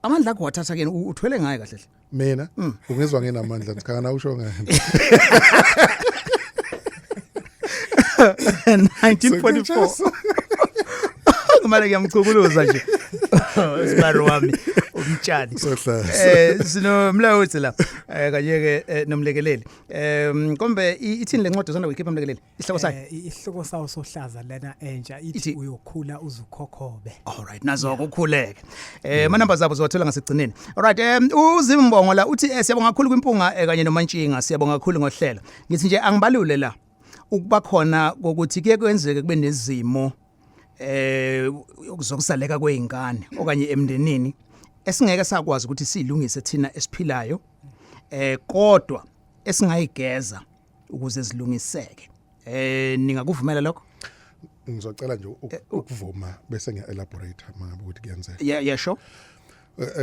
amandla akho wathatha kena, uthwele ngaye kahle hle? Mina ungizwa nginamandla, ngikhana usho ngani? 1944 kumele ngiyamchukuluza nje sibaro wami uMtshali. Sohlala. Sinomlawuzi la kanye ke nomlekeleli. Kombe ithini lencwadi zona uyikhipha, mlekeleli, isihloko sayo? Isihloko sawo, Sohlaza, lena entsha ithi "Uyokhula Uzukhokhobe". Alright, nazo ukukhuleke. Ama number zabo zowathola ngasekugcineni. Alright, uZimbongo la uthi siyabonga kakhulu kwiMpunga kanye noMantshinga, siyabonga kakhulu ngohlelo. Ngithi nje angibalule la ukuba khona kokuthi kuye kwenzeke kube nezimo zokusaleka kweingane okanye emndenini esingeke sakwazi ukuthi silungise thina esiphilayo, kodwa esingayigeza ukuze zilungiseke. Ningakuvumela lokho? Ngizocela nje ukuvuma bese ngiya elaborate mangabe ukuthi kuyenzeka. Yeah, sure.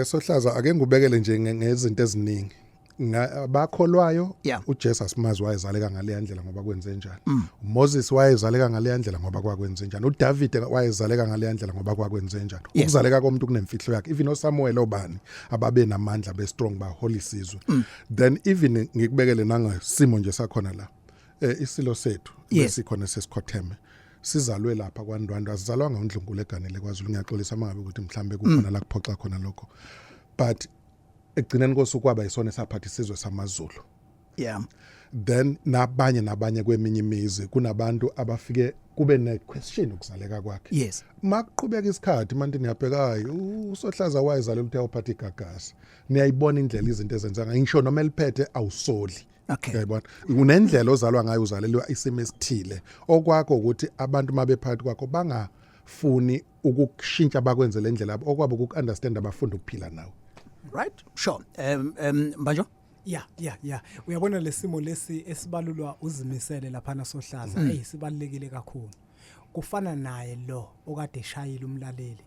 Sohlaza, ake ngubekele nje ngezinto eziningi. Abakholwayo, uJesu asimazi wayezaleka ngale ndlela ngoba kwenze njani. uMoses wayezaleka ngale ndlela ngoba kwakwenze njani. uDavid wayezaleka ngale ndlela ngoba kwakwenze njani. Ukuzaleka komuntu kunemfihlo yakhe. Even oSamuel, obani ababe namandla, be strong, bahola isizwe. Then even ngikubekele nangesimo nje sakhona la. Isilo sethu besikhona sesikhotheme sizalwe lapha kwaNdwandwe, asizalwanga uNdlunkulu eganele kwaZulu. Ngiyaxolisa mangabe ukuthi mhlambe kukhona la kuphoxa khona lokho, but ekugcineni kosuku kwaba isona esaphatha isizwe samaZulu. Then nabanye nabanye kweminye imizi kunabantu abafike kube ne question ukuzaleka kwakhe. Makuqhubeka isikhathi manje niyabheka, hayi, uSohlaza wayezalelwa ukuthi ayophatha igagasi. Niyayibona indlela izinto ezenza ngayo, ngisho noma eliphethe awusoli. Uyayibona, unendlela ozalwa ngayo, uzalelwa isimo esithile. Okwakho ukuthi abantu mabephakathi kwakho bangafuni ukukushintsha bakwenze le ndlela yabo, okwabo ukuku-understand, abafunda ukuphila nawe. Right, sure. Mbanjo. Ya, uyabona lesimo lesi esibalulwa uzimisele laphana, Sohlaza, hey, sibalekile kakhulu. Kufana naye lo okade eshayile umlaleli.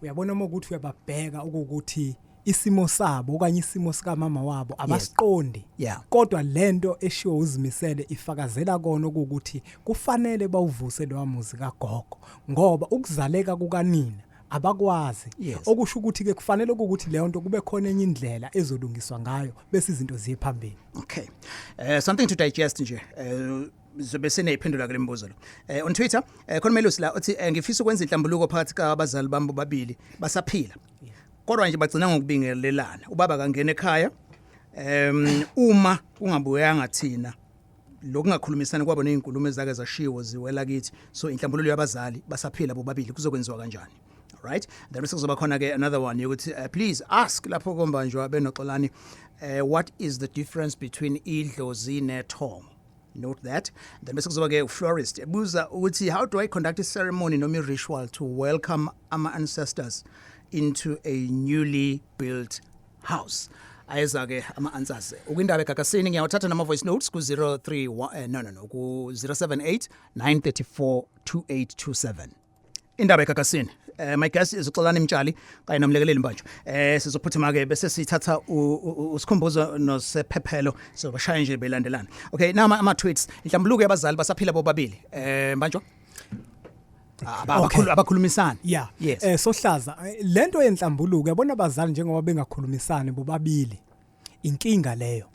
Uyabona uma ukuthi uyababheka ukuthi isimo sabo okanye isimo sika mama wabo abasiqondi. Kodwa lento eshiwo uzimisele ifakazela kona ukuthi kufanele bawuvuse lo muzi kagogo, ngoba ukuzaleka kukanina abakwazi. Okusho ukuthi ke kufanele ukuthi leyo nto kube khona enye indlela ezolungiswa ngayo bese izinto ziye phambili. Okay. Something to digest nje. Zobe seneyiphendula kule mibuzo lo. On Twitter, khona Melusi la uthi ngifisa ukwenza inhlambuluko phakathi kabazali bami bobabili basaphila. Kodwa nje bagcina ngokubingelelana. Ubaba kangena ekhaya. Uma kungabuyanga thina lokungakhulumisana kwabo nezinkulumo ezake zashiwo ziwela kithi, so inhlambululo yabazali basaphila bobabili kuzokwenziwa kanjani? Alright, then bese kuzoba khona ke another one yokuthi please ask lapho kombanjwa benoXolani, what is the difference between idlozi nethongo? Note that. Then bese kuzoba ke florist ebuza ukuthi how do I conduct a ceremony noma ritual to welcome ama ancestors into a newly built house? Ayeza ke ama answers ukwindaba egagasini. Ngiyawathatha nama voice notes ku 031, no, ku 078 934 2827. Indaba egagasini. My guest is uXolani Mtshali kanye nomlekeleli Mbanjwa. Sizophuthuma ke bese sithatha uSikhumbuzo noSephephelo, sobashaya nje belandelana. Okay, nama ama tweets. Inhlambuluko yabazali basaphila bobabili. Mbanjwa. Abakhulu abakhulumisana. Yeah. Yes. Sohlaza, lento yenhlambuluko, yabona, abazali njengoba bengakhulumisani bobabili, inkinga leyo.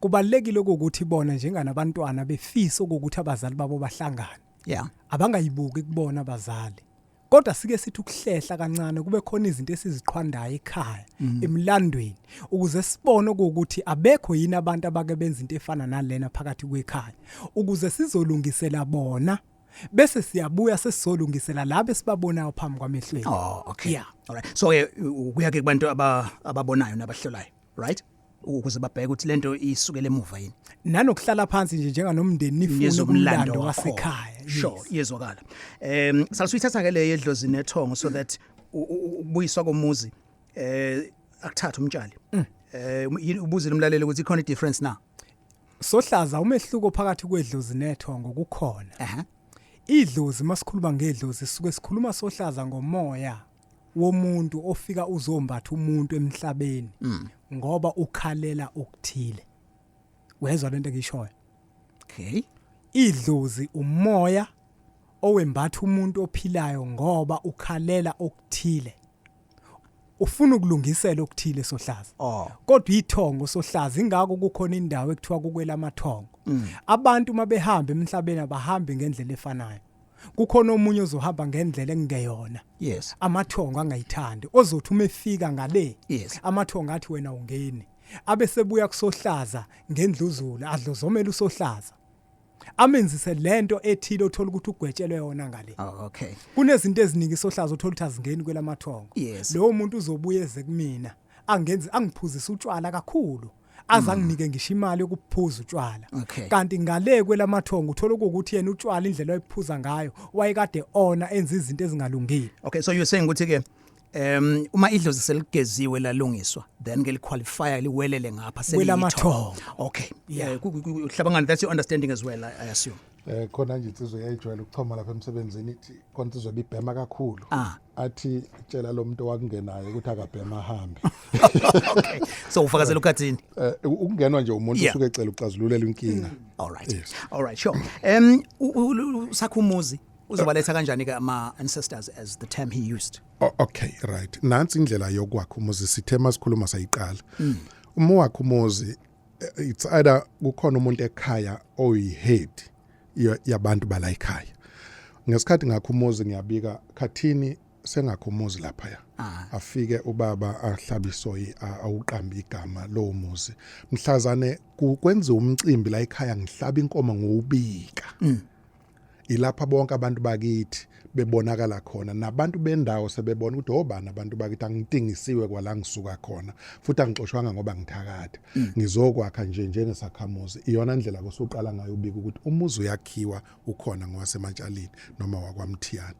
Kubalekile ukuthi bona njenganabantwana befisa ukuthi abazali babo bahlangane. Abangayibuki kubona abazali. Kodwa sike sithi ukuhlehla kancane, kube khona izinto esiziqhwandayo ekhaya emlandweni ukuze sibone ukuthi abekho yini abantu abake benza into efana nalena phakathi kwekhaya, ukuze sizolungisela bona bese siyabuya sesizolungisela labo esibabonayo phambi kwamehlweni. Oh, okay. Yeah. Alright. So ke ukuya ke kubantu ababonayo nabahlolayo, right? Ukuze babheke ukuthi lento isukele emuva yini. Nanokuhlala phansi nje njenganomndeni nifune Nizwe umlando wakhona. wasekhaya. Sure, iyezwakala. Salisuyithatha ke le yedlozi nethongo so that ukubuyiswa komuzi akuthatha uMtshali. Ubuzile umlaleli ukuthi ikhona i-difference na? Sohlaza, umehluko phakathi kwedlozi nethongo kukhona. Idlozi, masikhuluma ngedlozi, sisuke sikhuluma, Sohlaza, ngomoya. womuntu ofika uzombatha umuntu emhlabeni ngoba ukhalela okuthile. Wezwa lento engishoyo? Okay. Idlozi umoya owembatha umuntu ophilayo ngoba ukhalela okuthile. Ufuna ukulungisela okuthile, sohlaza. Kodwa ithongo, sohlaza, ingakho kukhona indawo ekuthiwa kukwelamathongo. Abantu uma behamba emhlabeni abahambi ngendlela efanayo. Kukhona omunye ozohamba ngendlela engeyona. Amathongo angayithandi, ozothi uma efika ngale, amathongo athi wena ungeni, abe sebuya kusohlaza ngendluzula, adlozomela usohlaza, amenzise lento ethile othola ukuthi ugwetshelwe yona ngale. Oh, okay. Kunezinto eziningi, sohlaza, uthola ukuthi azingeni kwelamathongo. Lowo muntu uzobuya eze kumina, angenzi angiphuzisa utshwala kakhulu, aze anginike ngisho imali yokuphuza utshwala. Kanti ngale kwelamathongo uthola ukuthi yena utshwala, indlela ayiphuza ngayo, wayekade ona enza izinto ezingalungile. Okay, so you're saying ukuthi ke uma idlozi seligeziwe lalungiswa, then ke liqualify liwelele ngapha. Kwelamathongo. Okay. Yeah, uhlabangani, that's your understanding as well, I assume. Khona nje insizwe yayijwayele ukuchoma lapha emsebenzini, ithi khona insizwe ibibhema kakhulu. Athi tshela lo muntu owakungenayo ukuthi akabhema ahambe. Okay, so ufakazela ukhathini. Ukungenwa nje umuntu usuke ecela uxazululela inkinga. All right. All right, sure. Usakha umuzi uzobaletha kanjani ke ama ancestors, as the term he used? Okay, right. Nansi indlela yokwakha umuzi, sithe masikhuluma sayiqala. Uma wakha umuzi, it's either kukhona umuntu ekhaya oyi-head yabantu bala ekhaya. Ngesikhathi ngakho umuzi ngiyabika khathini sengakho umuzi lapha. Afike ubaba ahlabe isoyi, awuqamba igama lowo muzi. Mhlazane kwenziwa umcimbi la ekhaya, ngihlaba inkomo ngubika. Ilapha bonke abantu bakithi bebonakala khona, nabantu bendawo sebebona ukuthi obani abantu bakithi. Angitingisiwe kwala ngisuka khona, futhi angixoshwanga ngoba ngithakatha, ngizokwakha nje njengesakhamuzi. Iyona ndlela kosuqala ngayo ubika ukuthi umuzi uyakhiwa, ukhona ngowasematshalini noma wakwaMthiyane.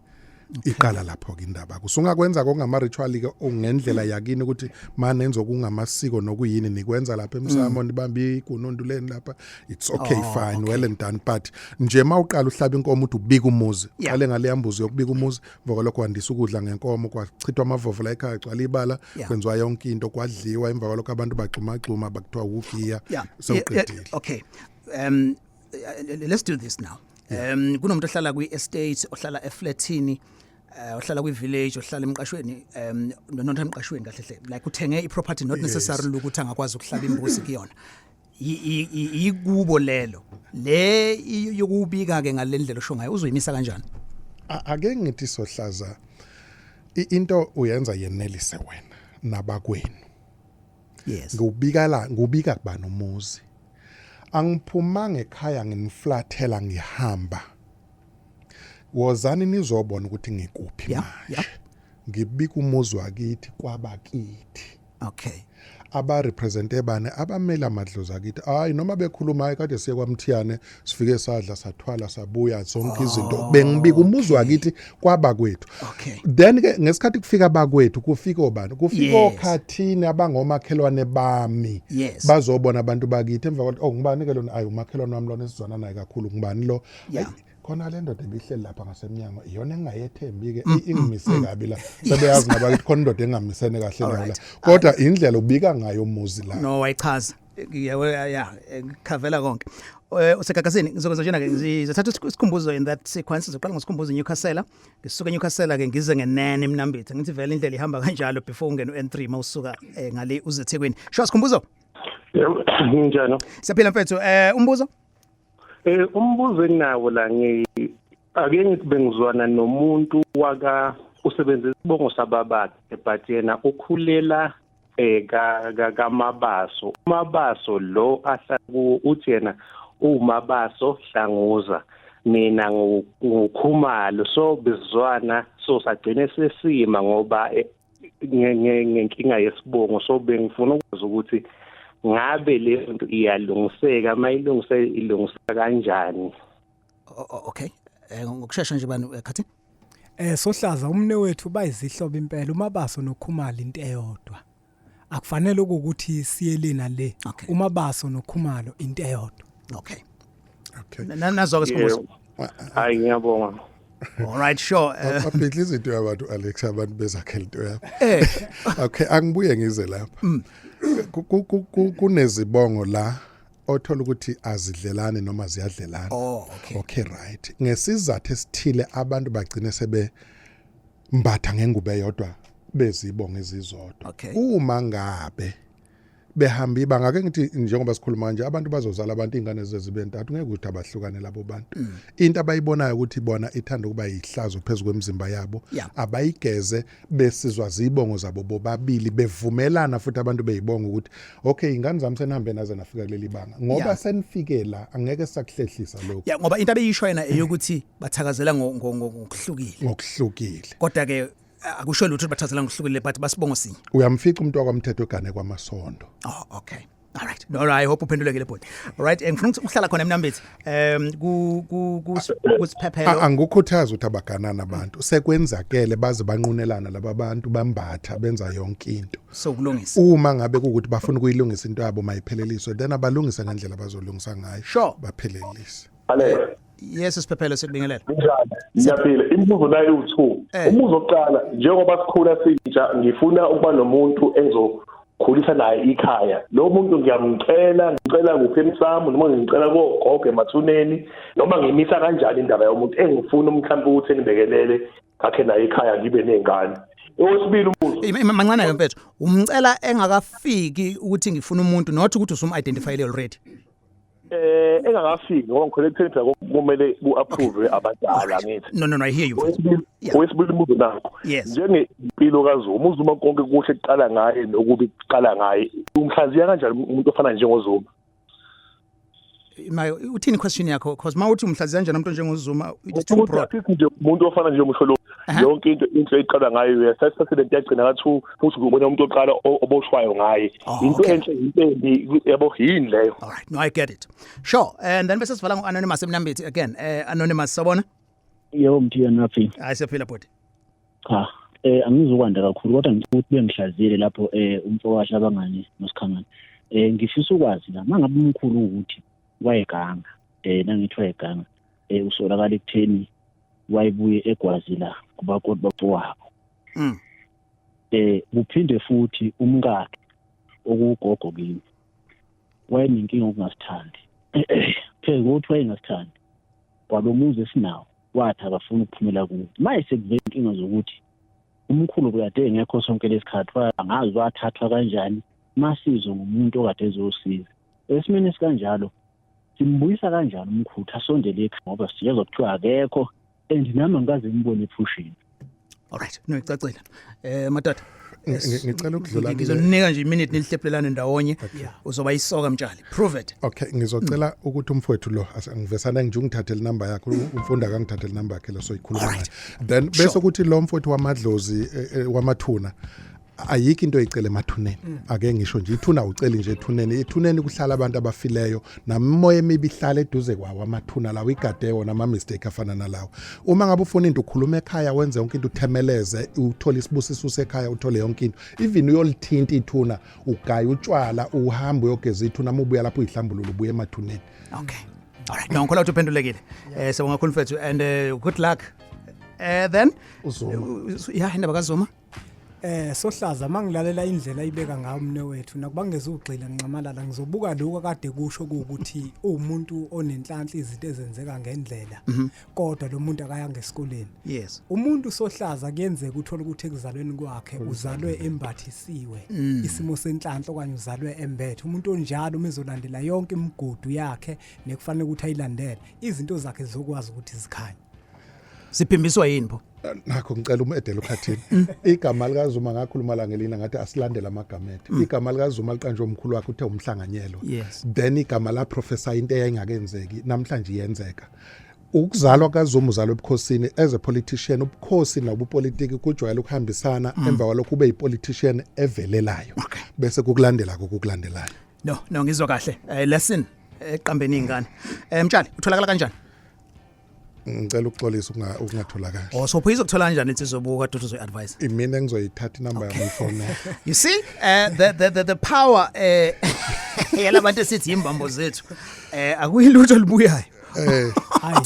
Iqala lapho ke indaba. Kusungakwenza kokungama ritual ke ngendlela yakini, ukuthi manenza okungamasiko nokuyini nikwenza lapha emsamo, nibambe igunundu leni lapha, it's okay. Fine, well and done, but nje mawuqala uhlaba inkomo uthi ubika umuzi, qale ngale yambuzi yokubika umuzi. Emva kwalokho wandisa ukudla ngenkomo, kwachithwa amavovo la ekhaya, gcwala ibala, kwenziwa yonke into, kwadliwa. Emva kwalokho abantu bagxuma gxuma, bakuthiwa ugiya, sewuqedile. Okay, let's do this now. Kunomuntu ohlala kwi-estate, ohlala eflatini, ohlala kwi-village, ohlala emqashweni, not emqashweni kahle hle, like uthenge i-property, not necessarily ukuthi angakwazi ukuhlaba imbuzi kuyona. Ikubo lelo le yokubika ke ngalendlela osho ngayo, uzoyimisa kanjani? Ake ngithi, sohlaza, into uyenza yenelise wena nabakwenu. Ngubika la, ngubika kubani umuzi? Angiphumanga ekhaya nginiflathela ngihamba, wozani nizobona ukuthi ngikuphi. Manje ngibika umuzi wakithi kwabakithi. Abarepresente bani? Abameli amadlozi akithi. Hayi, noma bekhuluma, hayi, kade siye kwaMthiyane, sifike sadla, sathwala, sabuya, zonke izinto. Bengibika umuzi wakithi kwabakwethu. Then ke ngesikhathi kufika abakwethu, kufika obani? Kufika okhathini abangomakhelwane bami. Bazobona abantu bakithi. Emva kwalokho, oh, ngubani ke lona? Ayi, umakhelwane wami lona esizwana naye kakhulu. Ngubani lo? Ayi, khona le ndoda ebihleli lapha ngasemnyango, iyona engingayethembi ke, ingimise kabi la. Sebeyazi nabakithi khona indoda engamisene kahle nayo la. Kodwa indlela ubika ngayo umuzi la. No, wayichaza, yeah, khavela konke. Usegagasini, ngizokwenza njena ke, ngizothatha isikhumbuzo in that sequence. Ngizoqala ngosikhumbuzo eNewcastle, ngisuke eNewcastle ke ngize ngenene eMnambithi. Ngithi vele indlela ihamba kanjalo before ungene u-N3 mawusuka ngale uze eThekwini. Sho, Sikhumbuzo. Yebo, nginjani? Siyaphila mfethu. Umbuzo? Umbuzo enginawo la, ake ngithi bengizwana nomuntu waka usebenzisa isibongo sababakhe, but yena ukhulela ka kaMabaso. uMabaso lo ahlala ku uthi yena uMabaso Hlanguza, mina nguKhumalo, so bezwana, so sagcine sesima ngoba ngenkinga yesibongo. So bengifuna ukwazi ukuthi ngabe le nto iyalungiseka, mayilungiseka ilungiseka kanjani? Okay, ngokushesha nje bani, khathi. Sohlaza, umne wethu bayizihlobo impela, uMabaso noKhumalo into eyodwa. Akufanele ukuthi siyelena le. UMabaso noKhumalo into eyodwa. Okay. Nazo ke, Sikhumbuzo. Hayi, ngiyabonga. All right, sure. Abhidla izinto yabantu, Alex, abantu bezakhela into yabo. Okay, angibuye ngize lapha. Kunezibongo la othola ukuthi azidlelani noma ziyadlelana. Oh, okay. Okay, right. Ngesizathu esithile abantu bagcine sebe mbatha ngengubo eyodwa bezibongo ezizodwa. Uma ngabe behamba ibanga, ake ngithi njengoba sikhuluma nje, abantu bazozala abantu, ingane zibe ntathu, ngeke ukuthi abahlukane labo bantu. Into abayibonayo ukuthi bona ithanda ukuba yihlazo phezulu kwemizimba yabo, abayigeze besizwa zibongo zabo bobabili, bevumelana futhi abantu beyibonga ukuthi okay, ingane zami, senihambe naze nafika kuleli banga, ngoba senifike la, angeke sakuhlehlisa lokho. Ya, ngoba into abeyisho yena eyokuthi bathakazela ngokuhlukile. Ngokuhlukile. Kodwa ke akusho lutho ukuthi bathakazela ngokuhlukile, but basibongo sinye. Uyamfica umuntu wakwamthetho egane kwamasondo. Oh, okay. All right. No, I hope uphendulekile, bhuti. All right, ngifuna ukuthi uhlala khona eMnambithi. Ku ku kusiphephelo. Angikukhuthaza ukuthi abaganana abantu, sekwenzakele baze banqunelana laba bantu, bambatha, benza yonke into. So kulungisa. Uma ngabe kuwukuthi bafuna ukuyilungisa into yabo, mayipheleliswe, then abalungise ngendlela abazolungisa ngayo. Baphelelise. Alex. Yes, siphephelo, sikubingelela. Kunjani? Ngiyaphila. Imibuzo nayo iwu-2. Umbuzo wokuqala, njengoba sikhula sintsha, ngifuna ukuba nomuntu engizokhulisa naye ikhaya. Lo muntu ngiyamcela, ngicela kuphi, emsamo noma ngicela kogogo emathuneni, noma ngimisa kanjani indaba yomuntu engifuna mhlawumbe ukuthi engibekelele, ngakhe naye ikhaya, ngibe ney'ngane? Owesibili umbuzo. Mancane ke mfethu. Umcela engakafiki ukuthi ngifuna umuntu, not ukuthi usum identifyile already? Engakafiki, ngoba ngikhole ekutheni phela kumele ku-approve abadala, ngithi. No, I hear you. Owesibili umbuzo nakho. Njengempilo kaZuma, uZuma konke kuhle kuqala ngaye nokubi kuqala ngaye. Umhlaziya kanjani umuntu ofana njengoZuma? Ma uthini question yakho? Because mawuthi umhlaziya kanjani umuntu njengoZuma, it's too broad. Ukuthi nje umuntu ofana njengomusho lo, yonke into inhle iqala ngayo, uyasathatha lento yagcina kathu futhi ubona umuntu oqala oboshwayo ngaye. Into enhle, into embi, yabo, yini leyo? All right, no, I get it. Sure. And then bese sivala ngo-Anonymous eMnambithi again. Anonymous, sawubona? Yebo, Mthiya, naphila? Hayi, siyaphila, bhuti. Cha, angizukwanda kakhulu, kodwa ngicela ukuthi bengihlaziyele lapho umfowasha abangani noSikhangane. Ngifisa ukwazi la mangabe umkhulu ukuthi wayeganga, nangithi wayeganga, usolakala ekutheni wayebuye egwazi la kubakoti bafowabo. Kuphinde futhi umkakhe okugogo kimi wayenenkinga okungasithandi. Phezu kokuthi wayengasithandi kwalomuzi esinawo, wathi akafuni ukuphumela kuwo. Manje sekuvela inkinga zokuthi umkhulu kade engekho sonke lesikhathi, angazi wathathwa kanjani, masizwe ngumuntu okade ezosiza. Esimeni esikanjalo simbuyisa kanjani umkhulu asondele ekhaya, ngoba siyezwa kuthiwa akekho, and nami angikaze ngibone ephusheni. All right, no, icacile. Madoda. Ngicela ukudlula. Ngizonika nje iminute nilihlephulelane ndawonye. Uzoba isoka, Mtshali. Prove it. Okay, ngizocela ukuthi umfowethu lo angivesana nje ungithathele inamba yakhe, umfundi akangithathele inamba yakhe lo soyikhuluma ngayo. Then bese kuthi lo mfowethu wamadlozi, wamathuna, ayikho into oyicela emathuneni. Ake ngisho nje, ithuna uceli nje ethuneni. Ethuneni kuhlala abantu abafileyo, namoya emibi ihlala eduze kwawo amathuna lawo, igade wona ama mistake afana nalawo. Uma ngabe ufuna into, ukhuluma ekhaya, wenze yonke into, uthemeleze, uthole isibusiso sekhaya, uthole yonke into. Even uyolithinta ithuna, ugaya utshwala, uhamba uyogeza ithuna, uma ubuya lapho uyihlambulula, ubuye emathuneni. Okay. All right. No, ngikholwa ukuthi uphendulekile. Sibonga kakhulu mfethu and good luck. Then uZuma. Yeah, indaba kaZuma. Sohlaza, mangilalela indlela ayibeka ngayo umne wethu, nakuba ngezugxila nxamalala, ngizobuka lokho akade kusho ukuthi uwumuntu onenhlanhla, izinto ezenzeka ngendlela, kodwa lo muntu akayanga esikoleni. Umuntu, sohlaza, kuyenzeka uthola ukuthi ekuzalweni kwakhe uzalwe embathisiwe isimo senhlanhla okanye uzalwe embethe. Umuntu onjalo uma ezolandela yonke imigudu yakhe nekufanele ukuthi ayilandele, izinto zakhe zizokwazi ukuthi zikhanye. Siphimbiswa yini pho? Nakho ngicela umedele ukhathini. Igama likaZuma, ngakhuluma la ngelina ngathi asilandele amagama ethu. Igama likaZuma liqanjwe umkhulu wakhe, uthe umhlanganyelo. Then igama la professor into eyayingakenzeki, namhlanje iyenzeka. Ukuzalwa kaZuma, uzalwa ebukhosini. As a politician, ubukhosi nobupolitiki kujwayele ukuhambisana. Emva kwalokho ube yipolitician evelelayo, bese kukulandela kokukulandelayo. No, ngizwa kahle. Lesson eqambeni ingane. Mtshali, utholakala kanjani? Ngicela ukuxolisa ukungatholakali. Oh, so pho izokuthola kanjani insizobuka kodwa uzoyi-advise? Imina engizoyithatha inamba yami ifone. You see the power yalabantu esithi imbambo zethu, akuyilutho libuyayo.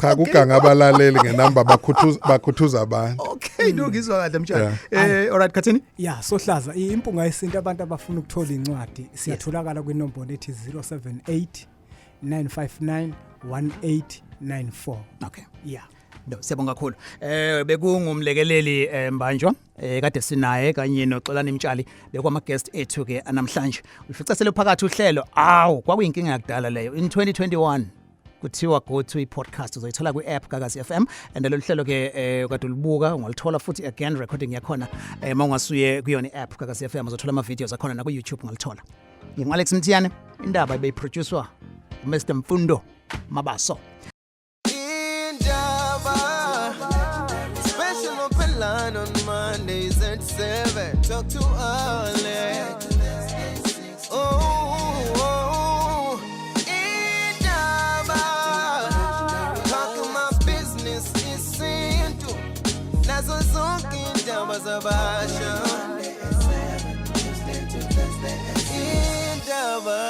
Cha, kuganga abalaleli ngenamba, bakhuthuza abantu. Okay, no, ngizwa kahle, Mtshali. Alright, Khathini. Ya, sohlaza, impunga yesintu, abantu abafuna ukuthola incwadi, siyatholakala kwinombolo ethi 078 959 1894. Okay. Yeah. No, siyabonga kakhulu. Bekungumlekeleli Mbanjwa kade sinaye kanye noXolani Mtshali, bekwama guest ethu ke namhlanje. Ufica sele phakathi uhlelo. Awu, kwakuyinkinga yakudala leyo. In 2021 kuthiwa go to i-podcast, uzoyithola kwi-app Gagasi FM, and lolu hlelo ke kade ulibuka ungalithola futhi again, recording yakhona mawungasuye kuyona i-app Gagasi FM, uzothola ama videos akhona na ku YouTube ungalithola. Ngingu Alex Mthiyane, indaba ibeyiproducwa Mr Mfundo Mabaso. Indaba Special open line on Mondays at 7. Talk to Alex. Oh, Indaba. Talking my business isintu. Nazo zonke indaba zabasha. Indaba.